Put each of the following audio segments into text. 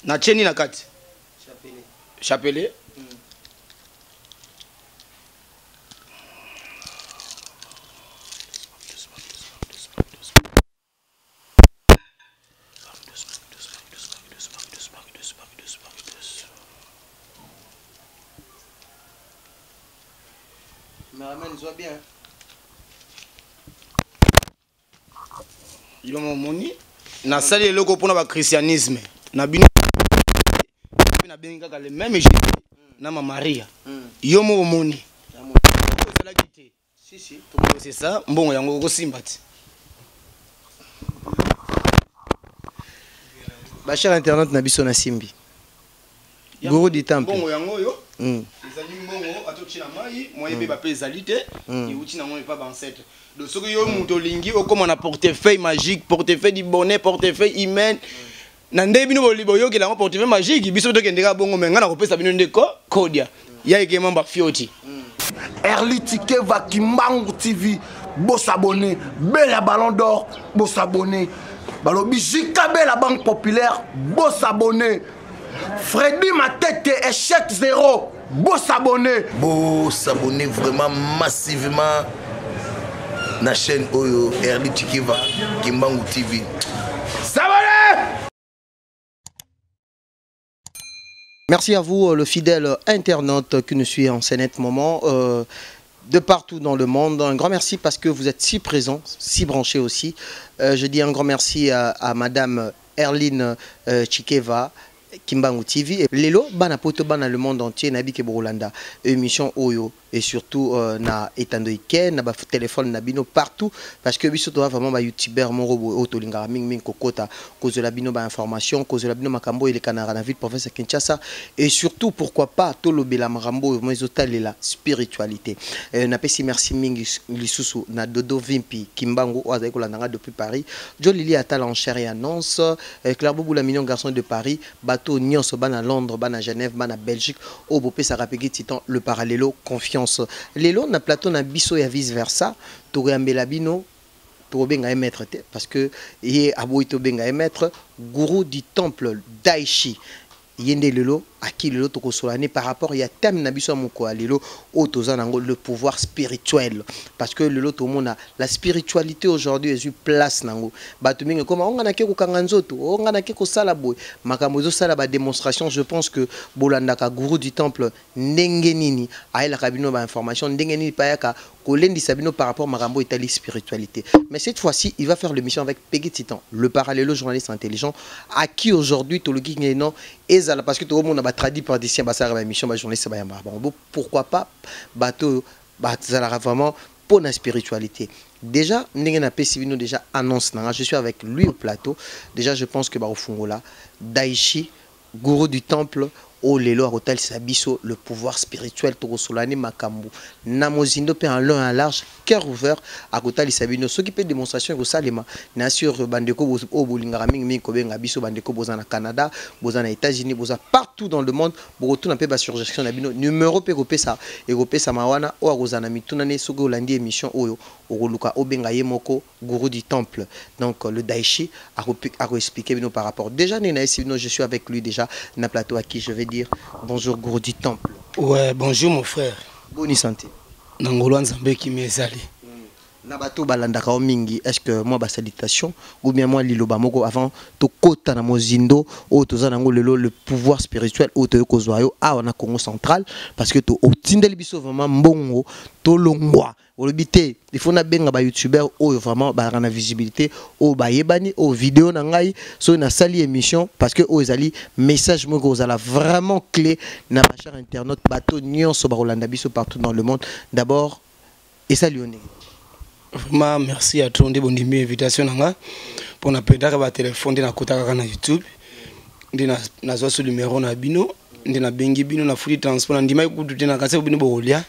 Na tie nini na kati? Chapelet. Cameraman, zwa bien. Yo momoni nasali eloko mpona ba christianisme na bino mpe nabengi kaka le même Jésus na ma Maria. Yo moko omoni ezalaki te. Si, si. C'est ça, mbongo yango okosimba te. Ba cher internaute na biso na simbi. Gourou du temple. Mbongo yango oyo ezali mbongo atotie na mai moye ebeba mpe ezali te, euti nango epa baancêtre. Donc soki yo moto olingi okóma na portefeuille magique, portefeuille du bonnet, portefeuille humaine, na nde bino boyokela yango portefeuille magique, biso tokende kaka bongo. Me ngai nakopesa bino nde ko kodia ya ekema bafioti. Erli Tikeva Kimbangu TV, bosabonner. Bella Ballon d'Or, bosabonner. Balobi JKB la Banque Populaire, bosabonner. Freddy Matete, échec zéro, bosabonner. Bosabonner vraiment massivement na chaîne oyo Erli Tikeva Kimbangu TV. S'abonner. Merci à vous, le fidèle internaute qui nous suit en ce net moment, de partout dans le monde. Un grand merci parce que vous êtes si présents, si branchés aussi. Je dis un grand merci à Madame Erline Chikeva, Kimbangu TV. Et lelo, bana poto, bana le monde entier, nabi ke Bolanda, émission oyo, et surtout na etando ike, na ba téléphone na bino partout, parce que biso toza vraiment ba youtubeur moko boye oyo tolingaka mingi mingi kokota kozwela bino ba information, kozwela bino makambo oyo elekanaka na ville province ya Kinshasa, et surtout pourquoi pas tolobela makambo oyo mo ezotalela spiritualité. Napesi merci mingi lisusu na Dodo Vimpi Kimbangu oyo azali kolanda nga depuis Paris, Jolili Atala en chair et annonce, Claire Boboula mignon garçon de Paris, bato nyonso bana Londres, bana Genève, bana Belgique oyo bopesaka Peggy Titan le parallelo confiance. Lelo na plateau na biso ya vice versa, tokoyambela bino, tokobenga ye maître te parce que ye aboyi tobenga ye maître, gourou du temple Daichi. Ye nde lelo aki lelo tokosola ne par rapport ya thème na biso ya mokolo ya lelo oyo toza nango, le pouvoir spirituel, parce que lelo tomona la spiritualité aujourd'hui ezwi place nango. Bato mingi ekoma onga nake kokanga nzoto, onga nake kosala boye, makambo ezosala badémonstration. Je pense que bolandaka gourou du temple ndenge nini ayelaka bino bainformation, ndenge nini mpe ayaka kolendisa bino par rapport makambo etali spiritualité. Mais cette fois-ci, il va faire l'émission avec Peggy Titan le parallèle journaliste intelligent, à qui aujourd'hui toloki ngeno ezala, parce que tokomona batradi praticien basalaka baémission, bajournaliste bayambaka bango. Pourquoi pas bato bazalaka vraiment pour la spiritualité? Déjà ndenge napesi bino déjà annonce nanga, je suis avec lui au plateau. Déjà, je pense que bakofungola Daichi, gourou du temple, oyo lelo akotalisa biso le pouvoir spirituel. Tokosolani makambo na mozindo mpe en long en large, cœur ouvert. Akotalisa bino soki mpe démonstration ekosalema na sur bandeko oyo bolingaka mingimingi kobenga biso, bandeko boza na Canada, boza na États-Unis, boza partout dans le monde, bokotuna mpe basuggestion na bino. Numéro mpe ekopesa ekopesama wana oyo akozala na mituna ne. Soki olandi émission oyo, okoluka obenga ye moko gourou du temple, donc le Daichi, akoexpliquer bino par rapport déjà ndenge nayesi bino. Je suis avec lui déjà na plateau, à qui je vais dire bonjour, gourou du temple. Ouais, bonjour mon frère. Boni santé? Na ngolo ya Nzambe, kimi ezali. Na bato balandaka yo mingi, est ce que mwa basalutation ou bien mwa liloba moko avant tokota na mozindo oyo toza nango lelo, le pouvoir spirituel oyo toyei kozwa yo awa na Congo Central, parce que otindeli biso vraiment mbongo, tolongwa, olobi te il faut nabenga bayoutubeur oyo vraiment bazalaka na visibilité, oyo bayebani, oyo video na ngai soki nasali émission, parce que oyo ezali message moko kozala vraiment clé na bachar internaute, bato nyonso bakolanda biso partout dans le monde. D'abord, esali yo ndenge? Vraiment merci à toi nde bondimi invitation na nga mpona pedaka batelefone nde nakota kaka na YouTube, nde nazwa so numéro na bino, nde nabengi bino, nafuti transport, nandimaki kutu te, nakasi bino bokolia,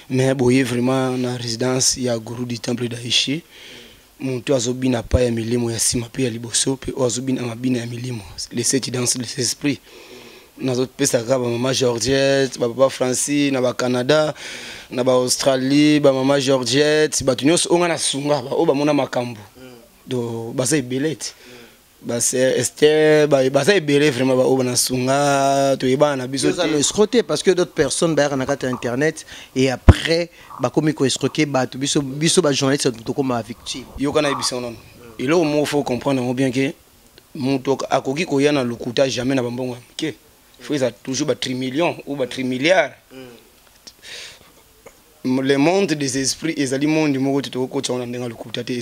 mais boye vraiment na résidence ya gourou du temple Daichi, moto azobina pa ya milimo ya nsima mpe ya liboso, mpe oyo azobina mabina ya milimo, les sept danse les esprits. Nazopesa kaka bamama Georgette, bapapa Francis na baCanada, na baAustralie, bamama Georgette, bato nyonso oyo nga nasunga, oyo bamona makambo. Do baza ebele te. Basœur Esther, baza ebele vraiment, baoyo banasunga, toyebana na biso. Oza no escroc te, parce que d'autres personnes bayaka na kati ya internet et après bakomi koescroquer bato. Biso, biso bajournaliste, tokoma victime. Yoka, nayebisa yo nano eloko moko, faut comprendre yango bien ke moto akoki koya na lokuta jamais na bambongo ya moke. Faut eza toujours ba trimillion ou ba trimilliard. Le monde des esprits ezali monde moko te tokokotisa ngo na ndenge ya lokuta te.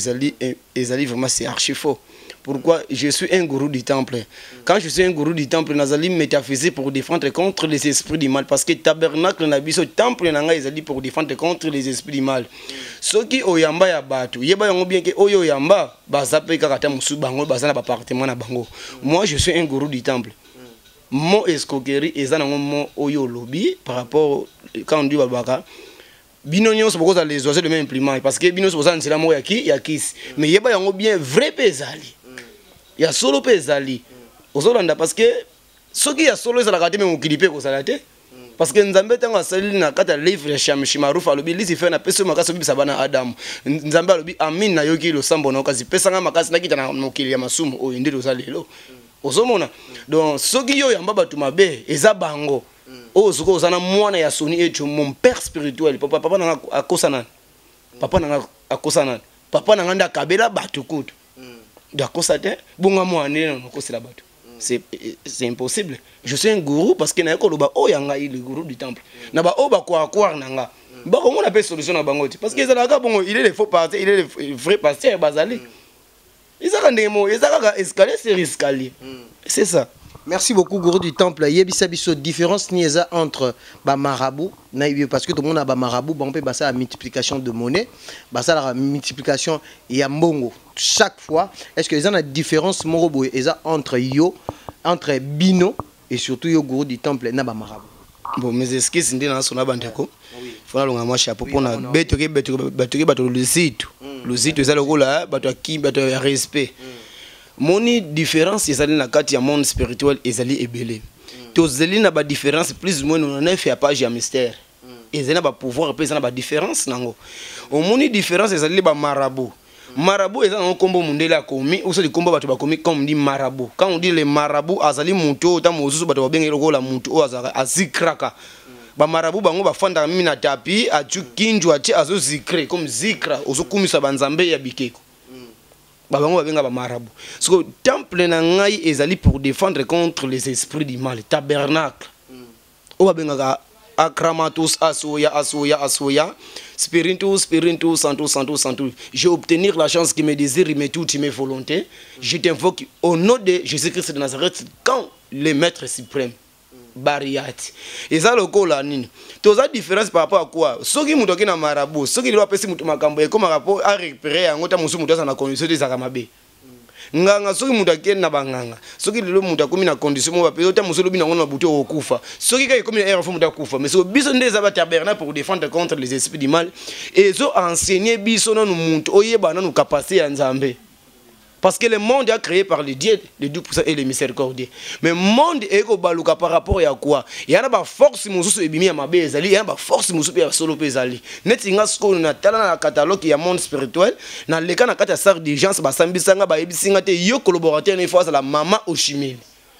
Ezali vraiment, c'est archi faux. Pourquoi? Je suis un gourou du temple. Quand je suis un gourou du temple, nazali métaphysique pour défendre contre les esprits du mal, parce que tabernacle na biso, temple na ngai, ezali pour défendre contre les esprits du mal. Soki oyamba ya bato, yeba yango bien ke oyo oyamba baza mpe kaka ata mosusu, bango baza na baappartement na bango. Moi, je suis un gourou du temple. Mot escroquerie eza nango mot oyo olobi par rapport, quand on dit, balobaka bino nyonso bokozala les oiseaux de même plumage, parce que bino nyonso boza nzela moko ya ki ya kisi. Mais yeba yango bien, vrai mpe ezali, ya solo mpe ezali. Ozolanda? Parce que soki ya solo ezalaka te, me mokili mpe ekozala te, parce que Nzambe, ntango asali na kati ya livre ya Shamshimaruf, alobi: "Lucifer, napesi yo makasi obibisa bana Adamu." Nzambe alobi: "Amin, nayoki losambo na yo, kasi pesanga makasi nakita na mokili ya masumu oyo." Nde toza lelo, ozomona. Donc soki yo oyamba bato mabe, eza bango oyo. Soki oza na mwana ya Soni Echo, mon père spirituel, papa, papa nanga akosa nani? Papa nanga akosa nani? Papa nanga nde akabela bato kutu, akosa te. Bonga mwana nde nakosela bato? C'est impossible. Je suis un gourou, parce que naye koloba oyo ya ngai, le gourou du temple, na baoyo bakoakware na nga, bakomona mpe solution na bango te, parce que ezalaka bongo. Il est le faux pasteur, il est le vrai pasteur, bazali ezaka ndenge moko, eza kaka escalier sur escalier, c'est ça. Merci beaucoup, gourou du temple. Yebisa biso différence ni eza entre ba marabout na yo, parce que tout le monde a ba marabout, bon, pe basala multiplication de monnaie, basala multiplication ya mbongo chaque fois. Est-ce que eza na différence moko boye eza entre yo, entre bino et surtout yo, gourou du temple, na ba marabout? Bon, mes excuses, nde nasona bandeko, fo nalonga mwa chapeau mpona betoke batoke bato luzitu. Luzitu eza lokola bato ya bato ya respect. Moni, différence ezali na kati ya monde spirituel, ezali ebele. Tozali na badifférence plus ou moins 99 ya page ya mystère. Ezali na bapouvoir mpe eza na badifférence nango. Omoni, différence ezali bamarabout. Marabout eza nango nkombo mondele akomi, osali nkombo bato bakomi. Comme on dit marabout, quand on dit le marabout, azali motu oyo ta mosusu bato babengeli lokola motu oyo azalaka azikraka. Bamarabout bango bafandaka mimi na tapi, atie kinju, atie, azozikre comme zikra, ozokumisa banzambe ya bikeko. Babango babenga bamarabout. Siko temple na ngai ezali pour défendre contre les esprits du mal, tabernacle oyo babengaka Akramatus, Asoya, Asoya, Asoya, Spiritus, Spiritus, Santo, Santo, Santo. J'ai obtenu la chance qui me désire, mais toutes mes volontés. Je t'invoque au nom de Jésus-Christ de Nazareth, quand le Maître suprême. Bariat eza lokola nini? Toza différence par rapport à quoi? Soki moto aki na marabout, soki lelo apesi moto makambo, ekomaka mpo arécupérer yango, ta mosusu moto aza na condition te, ezalaka mabe. Nganga, soki moto akende na banganga, soki lelo moto akomi na condition moko, bapesi ota mosu, olobi nango na butu, okokufa. Soki kaka ekomi na heure, fo moto akufa. Mais soki biso nde eza batabernacle pour défendre contre les esprits du mal, ezo enseigner biso nanu moto oyeba nanu capacité ya Nzambe, parce que le monde a créé par le Dieu, le Dieu puissant et le miséricordieux. Mais monde ekobaluka par rapport ya quoi? Ya na ba force mosusu ebimi ya mabe ezali, ya na ba force mosusu pe ya solo pe ezali. Neti nga sikoyo natala na catalogue ya monde spirituel, naleka na kati ya salle d'urgence, basambisa nga, bayebisi nga te yo collaborateur, il faut azala mama Oshimeli,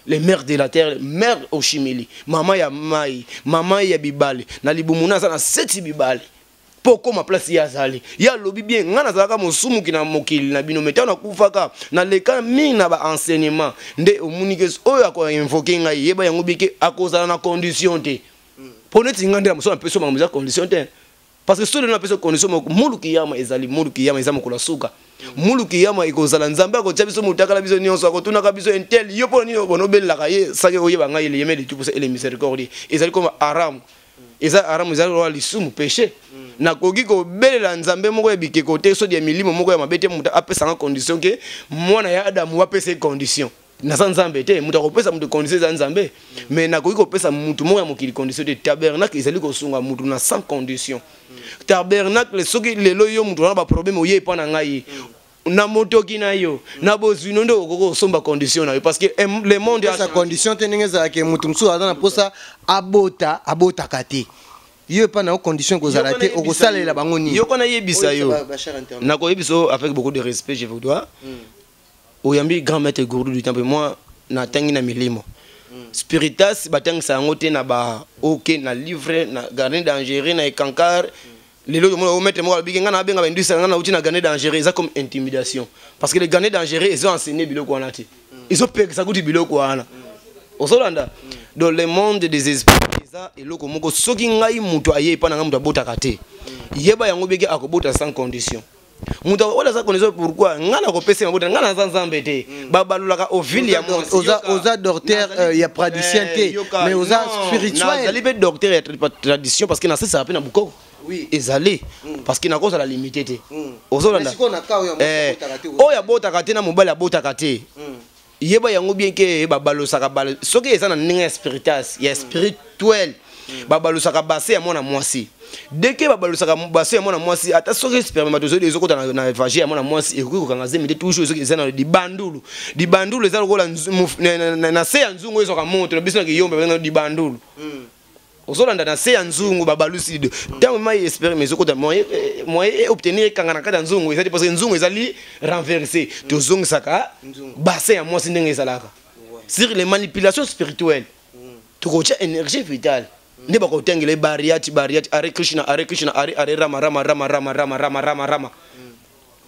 le mère de la terre, mère Oshimeli, mama ya mai, mama ya bibale. Na libumu na aza na seti bibale mpo okóma place ye azali. Ye alobi bien: "Ngai nazalaka mosumuki na mokili na bino, me ntango nakufaka, naleka mingi na baenseignement." Nde omoni ke oyo akoinvoquer ngai, yeba yango bike, akozala na condition te, mpo neti ngai nde na mosu napesi makambo eza condition te, parce que soki lelo napesi condition moko, moluki yama ezali, moluki yama eza mokolo ya suka. Moluki yama ekozala, Nzambe akotia biso motakala, biso nyonso, akotunaka biso: "Intel, yo mpo nini bona obelelaka ye?" Saki oyeba ngai eleyeme le tout ele miséricorde ezali comme aramu, eza aramu, ezali lokola lisumu, péché. Nakoki kobelela Nzambe moko ya bikeko te, sodi ya milimo moko ya mabe te. Moto apesanga condition ke mwana ya Adamu apesa ye condition, naza Nzambe te. Moto akopesa moto condition eza Nzambe, mais nakoki kopesa motu moko ya mokili condition te. Tabernacle ezali kosunga motu na sans condition. Tabernacle, soki lelo yo motu wana baproblème, oye epa na ngai na motoki na yo na bozwi no, nde okoki kosomba condition na yo, parce que le monde sa condition te. Ndenge ezalaka, motu mosusu aza na mposa abota, abotaka te. Yo epa na yo, condition ekozala te, okosalela bango nini? Yoko, nayebisa yo, nakoyebisa yo avec beaucoup de respect, je vous dois. Oyambi grand maître Gourdou du Temple. Moi, natangi na milimo. Spiritas batangisa yango te na ba ok na livre na gardien dangereux na ekankar. Lelo omona o maître moko alobiki ngai nabenga baindustrie ngai nauti na gardien dangereux, eza comme intimidation parce que le gardien dangereux ezo enseigner biloko wana te, ezopekisa kuti biloko wana ozolanda. Donc le monde des esprits eza eloko moko. Soki ngai moto aye epa na ngai, moto abotaka te, yeba yango beke akobota sans condition. Moto oyo aza condition, pourquoi ngai nakopesa mabota? Ngai naza Nzambe te. Babalolaka ovile ya mwasi. Oza docteur ya praticien te, mais oza spirituel. Nazali mpe docteur ya tradition parce que nasalisaka mpe na bukoko. Ezali parce que nakozala limité te. Ozolanda, oyo abotaka te na mobali abotaka te, yeba yango bien ke babalosaka. Soki eza na ndenge ya spiritas, ya spirituel, babalosaka base ya mwana mwasi. Deke babalosaka base ya mwana mwasi, ata soki spermatozoïde ezokota na vagin ya mwana mwasi, ekoki kokanga zemi te. Toujours soki eza na libandulu. Libandulu eza lokola na se ya nzungu ezwaka moto na biso na kiyombe, babenga libandulu. Ozolanda, na se ya nzungu babalusi. Ntango mai sperme ezokota, moyen obtenir ekanga na kati ya nzungu ezali parce que nzungu ezali renversé. Tozongisaka bassin ya mwasi ndenge ezalaka sur les manipulations spirituelles. Tokotia énergie vitale nde bakotangela bariati bariati, Hare Krishna, Hare Krishna, Hare Hare, Rama Rama, Rama Rama, Rama Rama, Rama Rama.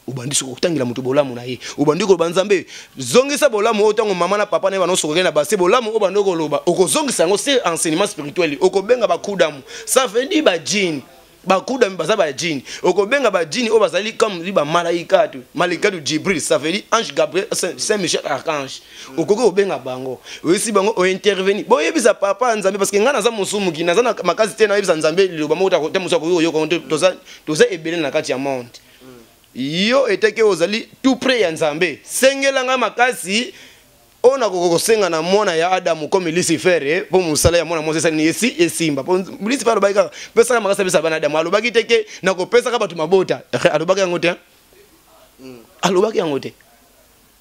Obandi soki kotangela moto bolamu na ye, obandi koloba: "Nzambe, zongisa bolamu oyo ntango mama na papa na ye banosokokeli na base." Bolamu oyo bandi koloba, okozongisa yango. Se enseignement spirituel, okobenga bakudamu, ça veut dire bajini. Bakudami baza bajini. Okobenga bajini oyo bazali comme li bamalaikatu, malaikatu Jibril, ça veut dire ange Gabriel, Saint Michel archange. Okoki kobenga bango, oyesi bango ointervenir, boyebisa papa Nzambe, parce que ngai naza mosumuki, naza na makasi te. Nayebisa Nzambe liloba moko te, mosu akoki koyoka. Toza ebele na kati ya monde. Yo eteke ozali tout près ya Nzambe, sengela ngai makasi oyo nakoka kosenga na mwana ya Adamu comme Lucifer, mpo mosala ya mwana mwasi esali esi esimba. Mpo Lucifer alobaki kaka: "Pesaka makasi apesa bana Adamu." Alobaki te ke nakopesaka bato mabota. Alobaki yango te, alobaki yango te.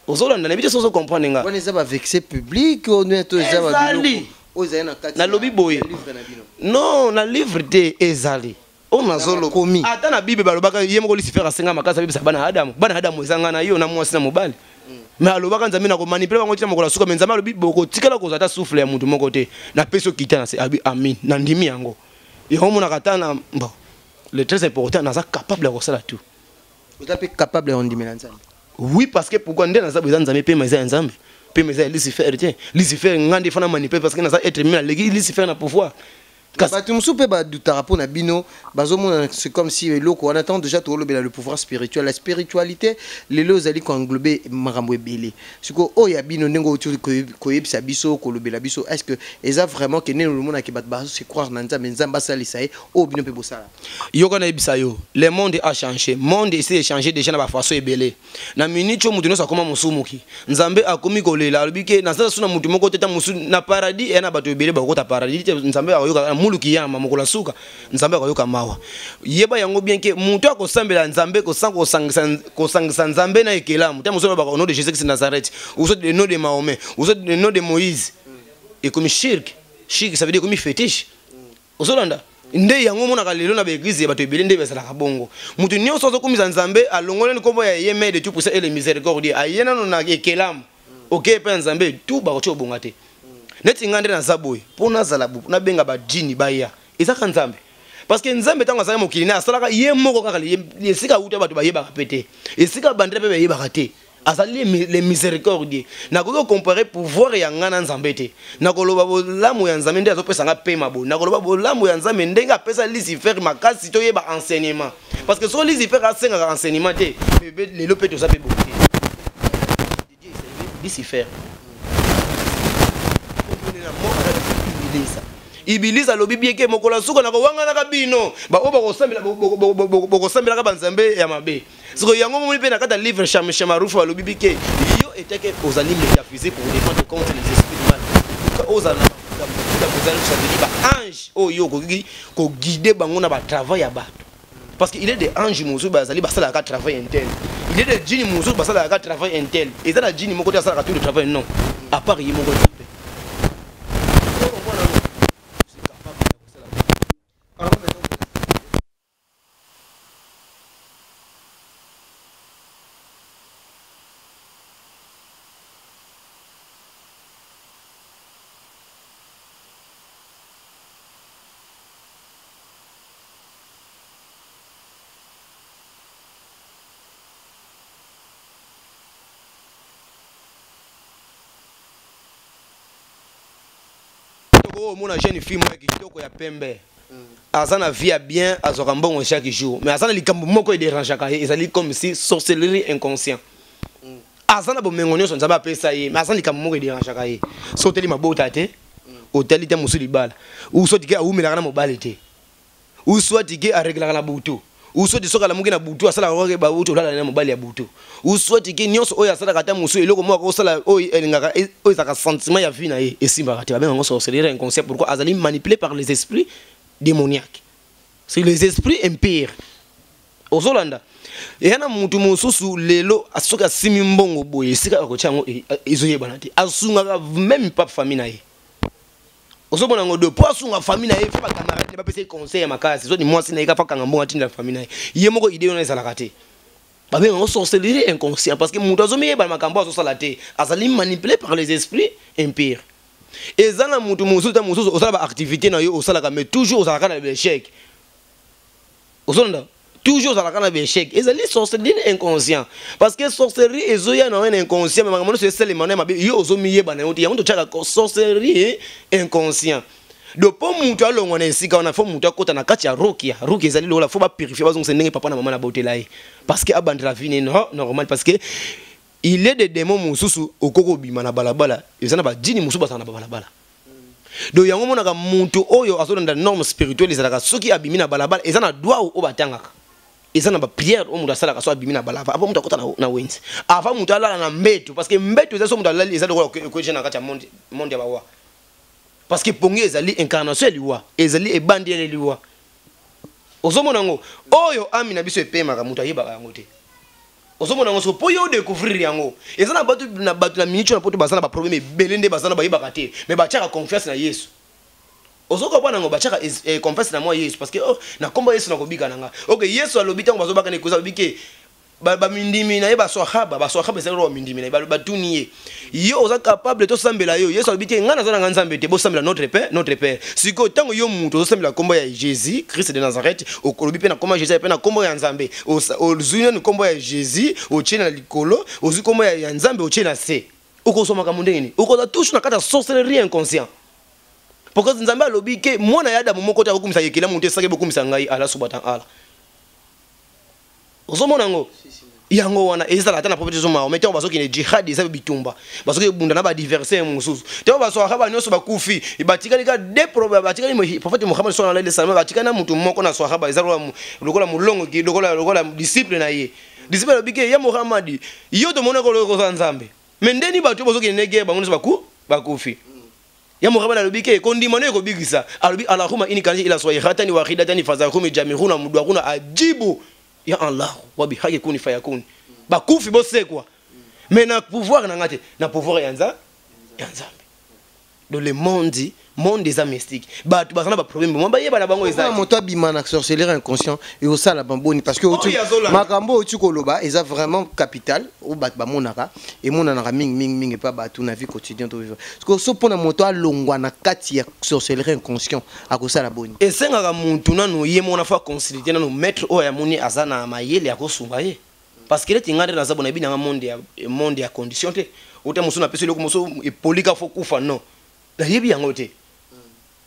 Ozolanda, nayebi te so ozocomprendre nga. Wana eza baverset biblique oyo to eza Ezali. Oyo ezali na kati Nalobi boye. ya livre na bino? Non, na livre te, ezali oyo nazoloba. Makomi. Ata na Bible balobaka ye moko Lucifer asenga makasi abebisa bana ya Adamu. Bana ya Adamu eza nga na yo na mwasi na mobali. Me alobaka: "Nzambe, na komanipuler bango tina mokolo ya suka." Me Nzambe alobi: "Bokotikala kozwa ata souffle ya motu moko te. Napesi okita na se." Abi amin, nandimi yango. Yango omonaka ata na bon, le très important, naza capable ya kosala tout. Oza mpe capable ya kondimela Nzambe? Oui, parce que pourquoi? Nde naza boye, eza Nzambe. Pema eza ya Nzambe, pema eza ya Lucifer te. Lucifer, nga nde fana manipuler parce que naza être humain, aleki Lucifer na pouvoir. Kasi Bato mosusu mpe badutaka mpo na bino, bazomona c'est comme si eloko wana, tant déjà tolobela le pouvoir spirituel, la spiritualité lelo ezali koenglober makambo ebele. Sikoyo oyo ya bino, ndenge outi koyebisa biso, kolobela biso, est ce que eza vraiment ke ndenge olomonaki bato bazose croire na Nzambe, Nzambe asalisa ye, oyo bino mpe bosala? Yoka, nayebisa yo, le monde a changé. Monde esi echangé déjà na bafaçon ebele. Na minute oyo moto nyonso akóma mosumuki. Nzambe akomi kolela, alobi ke nasala su na motu moko te. Ta mosu na paradis eya na bato ebele, bakokota paradis te. Nzambe akoyoka na muluki yama mokolo ya suka, Nzambe akoyoka mawa. Yeba yango bien ke moto akosambela Nzambe kosangisa Nzambe na ekelamu te. Mosu alobaka au nom de Jésus Christ de Nazareth, ou soit le nom de Mahomet, ou soit le nom de Moïse, ekomi shirk. Shirk, ça veut dire ekomi fétiche. Ozolanda, nde yango omonaka lelo na baeglize ya bato ebele nde bazalaka bongo. Moto nyonso azokumisa Nzambe, alongolani nkombo ya ye mais de tout puissant et le miséricordieux, aye nano na ekelamu oke epai ya Nzambe tu, bakoki obonga te. Neti ngai nde naza boye, mpo nazala nabenga bajini baya, ezaka Nzambe, parce que Nzambe ntango azalaki mokili ne asalaka ye moko kaka. Esika awuta, bato bayebaka mpe te. Esika bandela mpe bayebaka te. Azali le miséricordieux. Nakoki kocomparer pouvoir ya ngai na Nzambe te. Nakoloba bolamu ya Nzambe nde azopesa nga pema boye. Nakoloba bolamu ya Nzambe ndenge apesa Lucifer makasi toyeba enseignement, parce que soki Lucifer asengaka enseignement te, lelo mpe toza mpe boye te. Lucifer, Ibilisi alobi bieke mokolo ya suka nakowanganaka bino baoyo bokosambelaka banzambe ya mabe. Siko yango momoni mpe na kati ya livre Chamarufu, alobi bike yo eteke ozali métaphysique pour défendre contre les esprits du mal. Ozala na ozali, ça veut dire baange oyo okoki koguider bango na batravail ya bato, parce que il est des anges mosusu bazali basalaka travail intel, il est des djini mosusu basalaka travail intel. Eza na djini moko te asalaka tout le travail, non, à part ye moko Nzambe. Okomona jeune fille moko ya kitoko ya pembe, aza na vie ya bien, azwaka mbongo chaque jour, mais aza na likambo moko edérangeaka ye. Ezali comme si sorcellerie inconscient. Aza na bomengo nyonso Nzambe apesa ye, mais aza na likambo moko edérangeaka ye. So oteli mabota te, otali te mosu libala, ou soit ke awumelaka na mobali te, ou soit ke areglaka na butu, ou soit soki alamuki na butu, asalaka kaka bauti olala na mobali ya butu, ou soit ke nyonso oyo asalaka, ata mosu eloko moko akosala oyo elingaka, oyo ezalaka sentiment ya vie na ye, esimbaka te. Babenga yango sorcellerie inconscient. Pourquoi? Azali manipulé par les esprits démoniaques, c'est les esprits impurs. Ozolanda, eya na mutu mosusu lelo, soki asimi mbongo boye, esika akotia yango ezoyebana te. Asungaka même pas famille na ye. Ozomona yango de po asunga famille na ye, faut bacamarade bapesa ye conseil ya makasi. Zoni mwasi na ye kafa kanga mbongo atindela famille na ye, ye moko idée wana ezalaka te. Babenga yango sorcellerie inconscient, parce que moto azomiyeba makambo azosala te, azali manipulé par les esprits impurs. Eza na motu mosusu, ta mosusu osala baactivité na yo, osalaka, mais toujours ozalaka na baéchec. Ozolanda, toujours ozalaka na baéchec. Ezali sorcellerie inconscient, parce que sorcellerie ezoya na yo na inconscient, mais makambo nyonso esalema na ye mabe, yo ozomiyeba na yo te. Yango totiaka sorcellerie inconscient. Donc mpo moto alongwa na esika wana, faut moto akota na kati ya rukia. Rukia ezali lokola faut bapurifie, bazongisa ndenge papa na mama na botela ye, parce que abandela vie ne no normal. Parce que il est des démons mosusu okoki kobima na balabala, eza na badini mosusu bazala na babalabala. Donc yango omonaka moto oyo azolanda norme spirituelle, ezalaka soki abimi na balabala, eza na droit oyo batangaka, eza na baprière oyo moto asalaka. So abimi na balabala, avant moto akota na wenze, avant moto alala na mbeto, parce que mbeto eza, so moto alali, eza lokola okoje na kati ya monde ya bawa, parce que pongi ezali incarnation ya liwa, ezali ebandi ya liwa. Ozomona yango, oyo ami na biso epemaka, moto ayebaka yango te. Ozomona yango, soko mpo yo odécouvrir yango, eza na bato na bato na miniti na poto baza na baproblème ebele nde baza na, bayebaka te, mais batiaka confiance na Yesu. Ozokomprendre yango, batiaka confiance na mwa Yesu, parce que oh, na nkombo ya Yesu nakobika na nga. Ok, Yesu alobi, ntango bazobaka na ekoza, alobi ke bamindimi na ye, baswahaba, baswahaba ezali lokola bamindimi na ye, batuni ye: "Yo oza capable tosambela yo?" Yesu alobi te: "Ngai naza na nga Nzambe te, bosambela notre père, notre père." Sikoyo ntango yo moto ozosambela nkombo ya Jésus Christ de Nazareth, olobi mpe na nkombo ya Jésus mpe na nkombo ya Nzambe. Ozwi nanu nkombo ya Jésus, otie na likolo, ozwi nkombo ya Nzambe, otie na se, okozwa makambo ndenge nini? Okozwa toujours na kati ya sorcellerie inconscient. Pourquoi? Nzambe alobi ke mwana ya Adamu moko te akokumisa yekela moto esaki bokumisa ngai ala subatan ala. Ozomona yango, yango wana ezala ata na prophète Mahomet, ntango bazokende jihad, eza bitumba, bazoki ebunda na baadversaire mosusu, ntango baswahaba nyonso bakufi, batikali ka de, batikali prophète Mohamad sallallahu alaihi wasallam, batikali na mutu moko na swahaba, eza lokola molongo, lokola disciple na ye. Disciple alobi ke: "Ya Mohamadi, yo tomonaka olokoza Nzambe, mais ndeni bato bozokende ne guerre, bango nyonso bakufi?" Ya Muhammad alobi ke kondima no ekobikisa. Alobi: "Allahumma ini kanji ila swaihatani wahidatani fazahumi jamihuna mudwaruna ajibu ya Allah wa bihaki kuni fayakuni." Bakufi bosekwa, mais na pouvoir na nga te, na pouvoir ya Nzambe. Donc le monde eza mystique, bato baza na baproblème mo bayeba na bango eza. Moto abima na sorcellerie inconscient ekosala bamboni? Parce que makambo oyo oti koloba eza vraiment capital, oyo bato bamonaka, emonanaka mingi mingi mingi epa bato na vie quotidienne tovivre. Parce que so mpona moto alongwa na kati ya sorcellerie inconscient, akosala boni? Esengaka motu nanu ye mona faut aconsulte nanu maître oyo amoni aza na mayele ya kosunga ye, parce que neti nga nde naza bona, yebi nanga monde ya condition te. Ota mosusu napesi eloko mosusu epolika, faut kufa, non, nayebi yango te.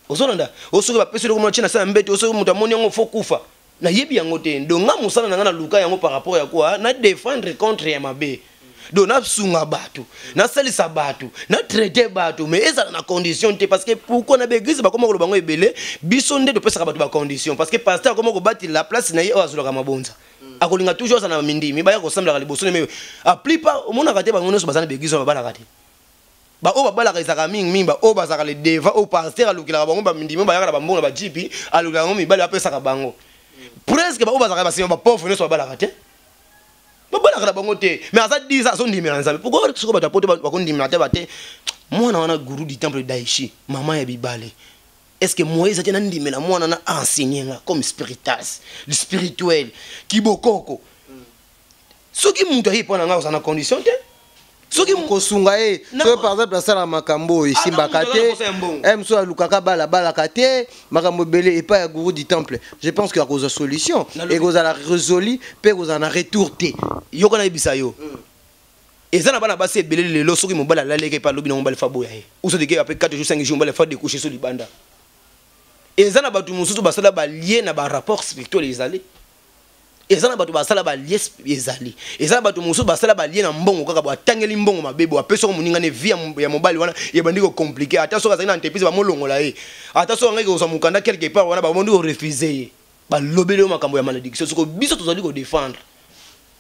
Ozolanda, osoki bapesi eloko mona tie na sa ya mbeto, osoki moto amoni yango, faut kufa, nayebi yango te. Donc nga mosala na nga, naluka yango par rapport ya quoi? Na défendre contre ya mabe. Donc nasunga bato, nasalisa bato, natraite bato, mais ezala na condition te. Parce que pourquoi na baeglise bakoma koloba bango ebele? Biso nde topesaka bato bacondition, parce que pasteur akoma kobatela place na ye oyo azolaka mabonza, akolinga toujours aza na mindimi baya kosambelaka liboso ne. Mais la plupart omonaka te, bango nyonso baza na baeglise oyo babalaka te. Baoyo babalaka ezalaka mingimingi baoyo bazalaka le devant, oyo pasteur alukelaka bango bamindimi bayaka na bambongo na bajipi, alukelaka bango mibali, bapesaka bango. Presque baoyo bazalaka basima, bapauvre nyonso babalaka te, babalaka na bango te, mais aza 10 azondimela Nzambe. Pourquoi soko bato ya poto bakondimela te? Bate mwana wana, gourou du temple Daichi, mama ya bibale, est ce que moye eza te nandimela mwana na enseigné nga comme spiritas, le spirituel kibokoko? Soki moto aye mpo na nga, ozala na condition te. Soki kosunga ye, soki par exemple asala makambo oyo esimbaka te, mosusu alukaka balabalaka te, makambo ebele epai ya gourou du temple, je pense que akozwa solution, ekozala résolu mpe ekozala na retour te. Yoka, nayebisa yo. Eza na bana basi ebele lelo, soki mobali alaleki epe alobi na mobali fa boya ye, usotike après 4 jours, 5 jours, mobali fa découcher so libanda. Eza na bato mosusu basala balie na barapport spirituel. Ezali, eza na bato basala balie, ezali, eza na bato mosusu basala balie na mbongo kaka bo atangeli mbongo mabe, bo apesi soko moninga ne vie ya mobali wana ebandi kocompliquer. Ata soki azali na entreprise, bamolongola ye. Ata soki angaki kozwa mokanda quelque part wana, bamondi korefuser ye, balobeli yo makambo ya malédiction. Soko biso tozali kodéfendre,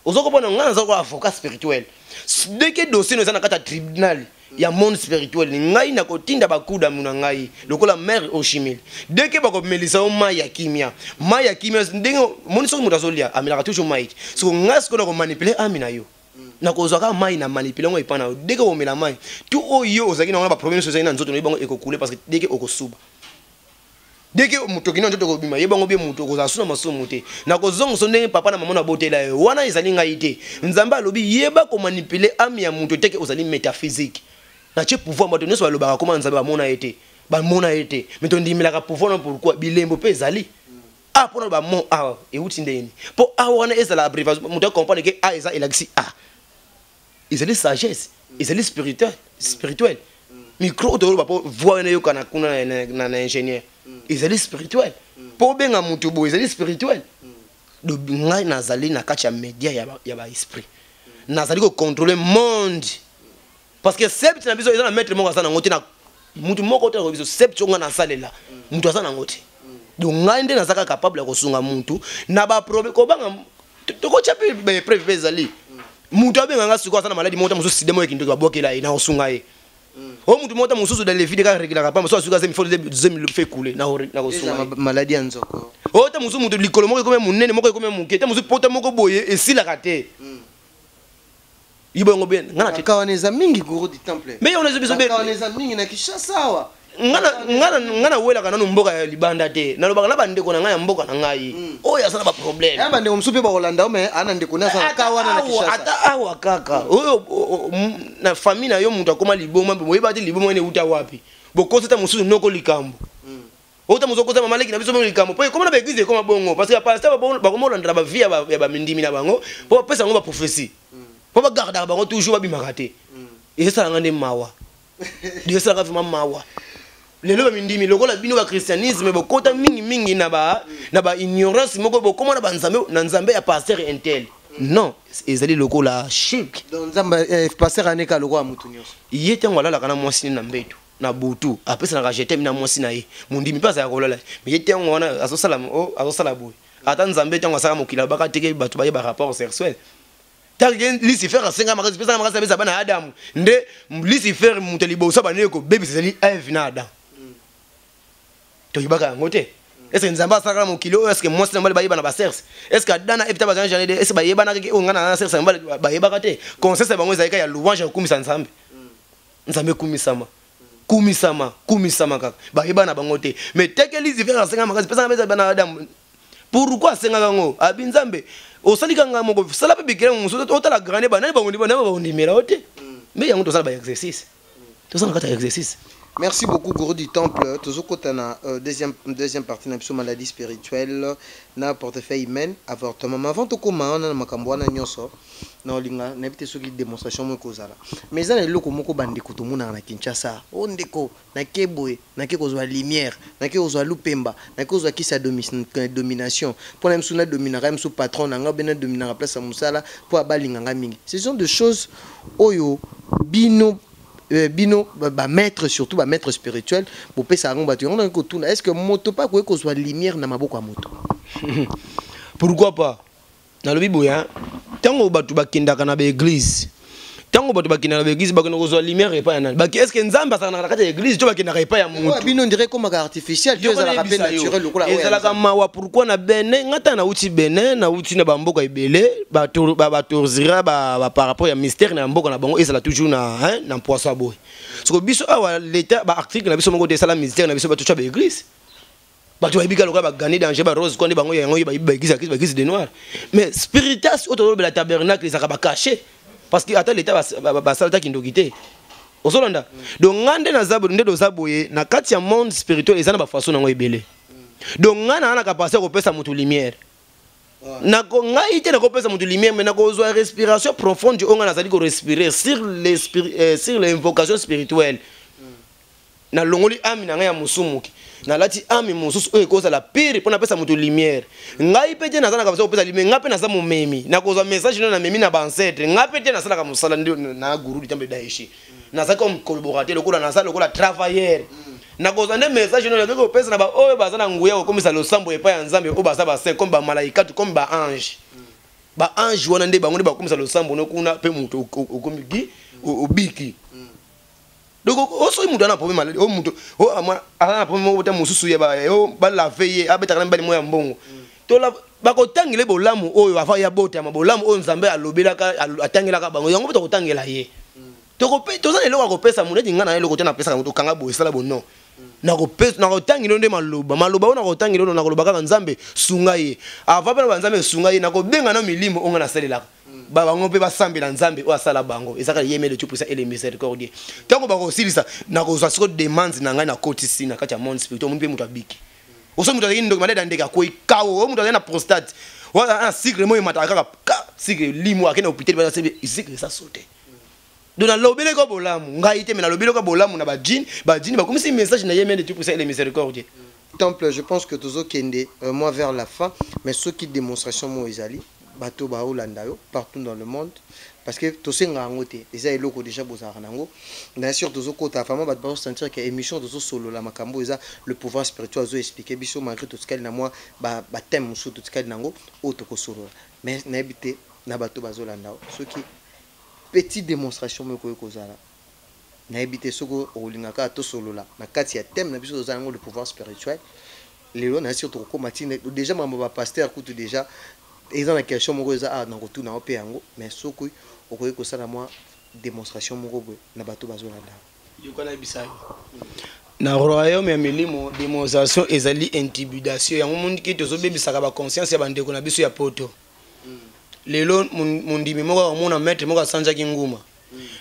oza kopona ngai naza koa avocat spirituel. Dès que dossier no eza na kati ya tribunal ya monde spirituel, ngai nakotinda bakudamu na ngai lokola mare oshimile. Dès que bakomelisa yo mai ya kimia, mai ya kimia, ndenge moni soki moto azolia, amelaka toujours mai. Soko ngai sikoyo nakomanipuler âme na yo, nakozwa kaka mai na manipuler yango epai na yo. Dès que omela mai, tu oyo ozalaki nango na baproblème nyonso ozalaki na nzoto na yo, bango ekokule, parce que dès que okosuba, dès que moto okindi na nzoto ekobima, ye bango bie moto okozala su na masumu te. Nakozongoso ndenge papa na mama na botela yo wana. Ezali ngai te. Nzambe alobi yeba komanipuler âme ya moto teke ozali métaphysique. Natie pouvoir. Bato nyonso balobaka koma Nzambe, bamona ye te, bamona ye te, mais tondimelaka pouvoir na. Pourquoi? Bilembo mpe ezali a mpona bamon awa euti ndeni mpo a wana ezala abréviation. Moto acomprendre ke a eza elakisi a ezali sagesse, ezali spirituel, spirituel. Micro oyo toloba mpo voix wana eyokana kuna na ingénieur, ezali spirituel. Mpo obenga motu boye, ezali spirituel. Donc ngai nazali na kati ya média ya baesprit, nazali kocontrôler monde, parce que secte na biso eza na maître moko aza nango te, na mutu moko te na biso. Secte oyo ngai nasalela, mutu aza nango te. Donc ngai nde nazaka capable ya kosunga mutu na baproblème. Kobanga, tokotya mpe baépreuve mpe ezali. Mutu abenganga sikoyo, aza na maladi moko ta mosusu, sida moko ekindoki, babwakela ye, na kosunga ye. Oyo mutu moko ta mosusu dans le vide kaka regelaka pamba, so asuki azemi fo zemi fe kule, na kosunga ye. Maladi ya nzoko. Oyo ta mosusu, mutu likolo moko ekomi monene, moko ekomi moke, ta mosusu pota moko boye esilaka te, yibo yango bien nga na te. Baka wana eza mingi, gourou du temple. Mais yango nazo biso. Baka wana eza mingi na Kinshasa awa. Nga nawelaka nanu mboka ya libanda te. Nalobaka na bandeko na ngai ya mboka na ngai oyo aza na baproblème. Ya bandeko mosusu mpe bakolanda o, mais ana ndeko ne aza na ka wana na Kinshasa. Ata awa kaka oyo na famille na yo, moto akóma liboma, boyeba te liboma wana euta wapi. Bokosi ta mosusu noko likambo oyo ta mosusu okosa mama leki na biso likambo po ekóma na baéglise, ekóma bongo, parce que bapasteur bakoma olandela bavie ya bamindimi na bango mpo bapesa yango baprophétie, mpo bagardaka bango toujours, babimaka te. Esalanga nde mawa, esalaka vraiment mawa. Lelo bamindimi lokola bino bachristianisme bokota mingimingi na baignorance moko, bokóma na banzambe na nzambe ya pasteur intel. Non, ezali lokola shirk. Donc Nzambe, pasteur aneka lokola motu nyonso. Ye ntango alalaka na mwasi na mbeto na butu, apesanaka je t'aime na mwasi na ye. Mondimi mpe azalaka kolala, mais ye ntango wana azosala azosala boye. Ata Nzambe ntango asala mokili, alobaka teke bato bayeba rapport sexuel. Tanke Lucifer asenga makasi, pesanga makasi, apesa bana ya Adamu. Nde Lucifer, moto ya liboso abandeki kobebisa ezali Eve na Adam. Toyebaka yango te. Est-ce Nzambe asalaka na mokili oyo, est-ce mwasi na mobali bayeba na basexe? Est-ce Adam na Eve ta bazala jamais, est-ce bayebanaka ke oyo ngai na sexe na mobali? Bayebaka te. Conscience ya bango ezalaki ya louange, ya kokumisa Nzambe. Nzambe ekumisama, kumisama, kumisama kaka. Bayeba na bango te. Mais teke Lucifer asenga makasi, pesanga pesa bana Adamu. Pourquoi asengaka yango? Abi Nzambe osali kanga moko, sala mpe bikela mosusu, otala grande banani bakondimela yo te. Mais yango tosala baexercice, tozala na kati ya exercice. Merci beaucoup, gourou du temple. Tozokota na deuxième partie na biso, maladie spirituelle na portefeuille humaine, avortement. Mais avant tokóma wana na makambo wana nyonso, na olinga nayebi te soki démonstration moko ekozala. Mais eza na eloko moko bandeko tomonaka na Kinshasa. O ndeko, nake boye, nake kozwa lumière, nake kozwa lupemba, nake kozwa kisi ya domination. Mpona ye mosusu nadominaka ye mosusu patron na ngai, obe nadominaka place ya mosala mpo abalinga ngai mingi. Ce sont des choses oyo bino bamaître, surtout bamaître spirituel, bopesaka yango bato. Yango nangi kotuna: est ce que moto mpe akoki kozwa lumière na maboko ya moto? Pourquoi pas? Nalobi boye, ntango bato bakendaka na baéglise, ntango bato bakendaka na baéglise, bakenda kozwa lumière epai ya nani? Est ce que Nzambe asakanaka na kati ya église to bakendaka epai ya motu? Bino ndire ekomaka artificiel to ezalaka mpe naturel lokola oyo ya Ezalaka Nzambe? Mawa. Pourquoi na Benin, nga ta nauti Benin, nauti na bamboka ebele, batorzira par rapport ya mystère na mboka na bango ezala toujours na, hein, na poisson boye. Soko biso awa, l'état, baarticle na biso moko te esala mystère na biso, bato tya baéglise, bato bayebi kaka lokola bagane danger, barose kwa nde bango yango bayebi baéglise ya Christ, baéglise de noir. Mais spiritas oyo tozolobela, tabernacle, ezalaka bacaché, parce que ata l'état basala ta kindoki te. Ozolanda? Donc nga nde naza nde toza boye na kati ya monde spirituel, eza na bafaçon nango ebele. Donc nga naa na capacité ya kopesa moto lumière. Nako ngai te nakopesa moto lumière, mais nakozwa respiration profonde oyo ngai nazali korespirer sur l'invocation spirituelle. Nalongoli âme na ngai ya mosumuki, nalati âme mosusu oyo ekozala pire mpo napesa moto lumière. Ngai mpe te naza na kapasa kopesa lumière. Ngai mpe naza momemi, nakozwa message no namemi na baancêtres. Ngai mpe te nasalaka mosala nde na gourou du temple Daeshi. Naza comme collaborateur, lokola naza lokola travailleur. Nakozwa nde message no nakoki kopesa na baoyo baza na nguya kokomisa losambo epai ya Nzambe, oyo baza basaint comme bamalaikatu, comme baange. Baange wana nde bango nde bakomisa losambo no kuna, mpe moto okomi gi obiki. Donc osoki moto aza na problème maladie, oyo moto aza na problème moko te mosusu ya balave ye, abetaka na mibali moko ya mbongo, bakotangela bolamu oyo avant ya botama, bolamu oyo Nzambe alobelaka, atangelaka bango yango, mpe tokotangela ye. Toza na eloko ya kopesa moto neti ngai na eloko te napesaka moto okanga boye, esala bo non. Nakotangela nde maloba, maloba oyo nakotangela oyo nakoloba kaka Nzambe sunga ye. Avant mpe na banzambe sunga ye, nakobenga na milimo oyo ngai nasalelaka bango mpe basambela Nzambe oyo asala bango. Eza kaka ye le tout puissant et le miséricordieux. Ntango bakosilisa, nakozwa siko demande na ngai, nakotisi na kati ya monde spirituel. Omoni mpe moto abiki. Oso moto azalaki ndoki, maladi ya ndeke, akwei kawo. Oyo moto azali na prostate na sucre mo emataka kaka ka sucre limo, akende hôpital, sucre eza saute. Donc nalobeleka bolamu ngai te, me nalobeleka bolamu na bajini. Bajini bakomisi message na ye me le tout puissant et le miséricordieux. Temple, je pense que tozokende moi vers la fin, mais soki démonstration mo ezali, bato baolanda yo partout dans le monde, parce que tosenga yango te, eza eloko déjà bozalaka nango. Bien sûr, tozokota vraiment, bato bazosentir ke émission tozosolola makambo eza le pouvoir spirituel. Azoexpliquer biso, malgré totikali na mwa bathème mosusu totikali nango oyo tokosolola, mais nayebi te na bato bazolanda yo, soki petite démonstration moko ekoki kozala, nayebi te soki okolinga kaka tosolola na kati ya thème na biso toza yango, le pouvoir spirituel. Lelo na sûr tokokóma ntina déjà makambo bapasteur kutu déjà eza na question moko eza awa na kotuna yo mpe yango, mais soki okoki kosala mwa démonstration moko boye na bato bazolanda. Yoka, nayebisa yo, na royaume ya milimo, démonstration ezali intimidation. Yango mondiki tozobebisaka baconscience ya bandeko na biso ya poto. Lelo mondimi moko akomona maître moko asanzaki nguma.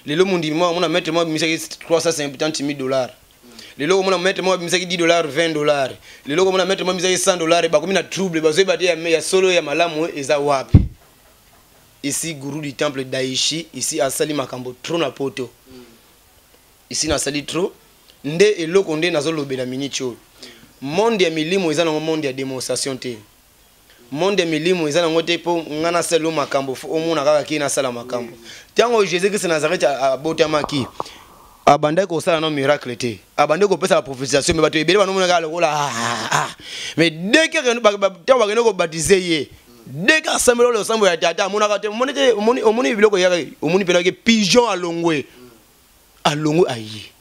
Lelo mondimi moko akomona maître moko abimisaki 370 000 dollars. Lelo komona maître moko abimisaki 10 dollars, 20 dollars. Lelo komona maître moko abimisaki 100 dollars, bakomi na trouble, bazoyeba te ya solo ya malamu eza wapi. Ici gourou du temple Daishi ici asali makambo trop na poto. Ici nasali trop nde eloko nde nazolobela miniti oyo. Monde ya milimo eza nango monde ya démonstration te. Monde ya milimo eza nango te mpo nga nasala yo makambo, fo omona kaka ki nasala makambo. Ntango Jésus Christ Nazareth abotamaki, abandaki kosala no miracle te, abandaki kopesa baprophétisation, mais bato ebele banomona kaka lokola ah, ah. Mais dès que ntango bakende kobaptiser ye, dès que asambeli oyo losambo ya tata, amonaka te, omoni te, omoni biloko eyaka, omoni mpenaki pigeon alongwe, alongwe aye.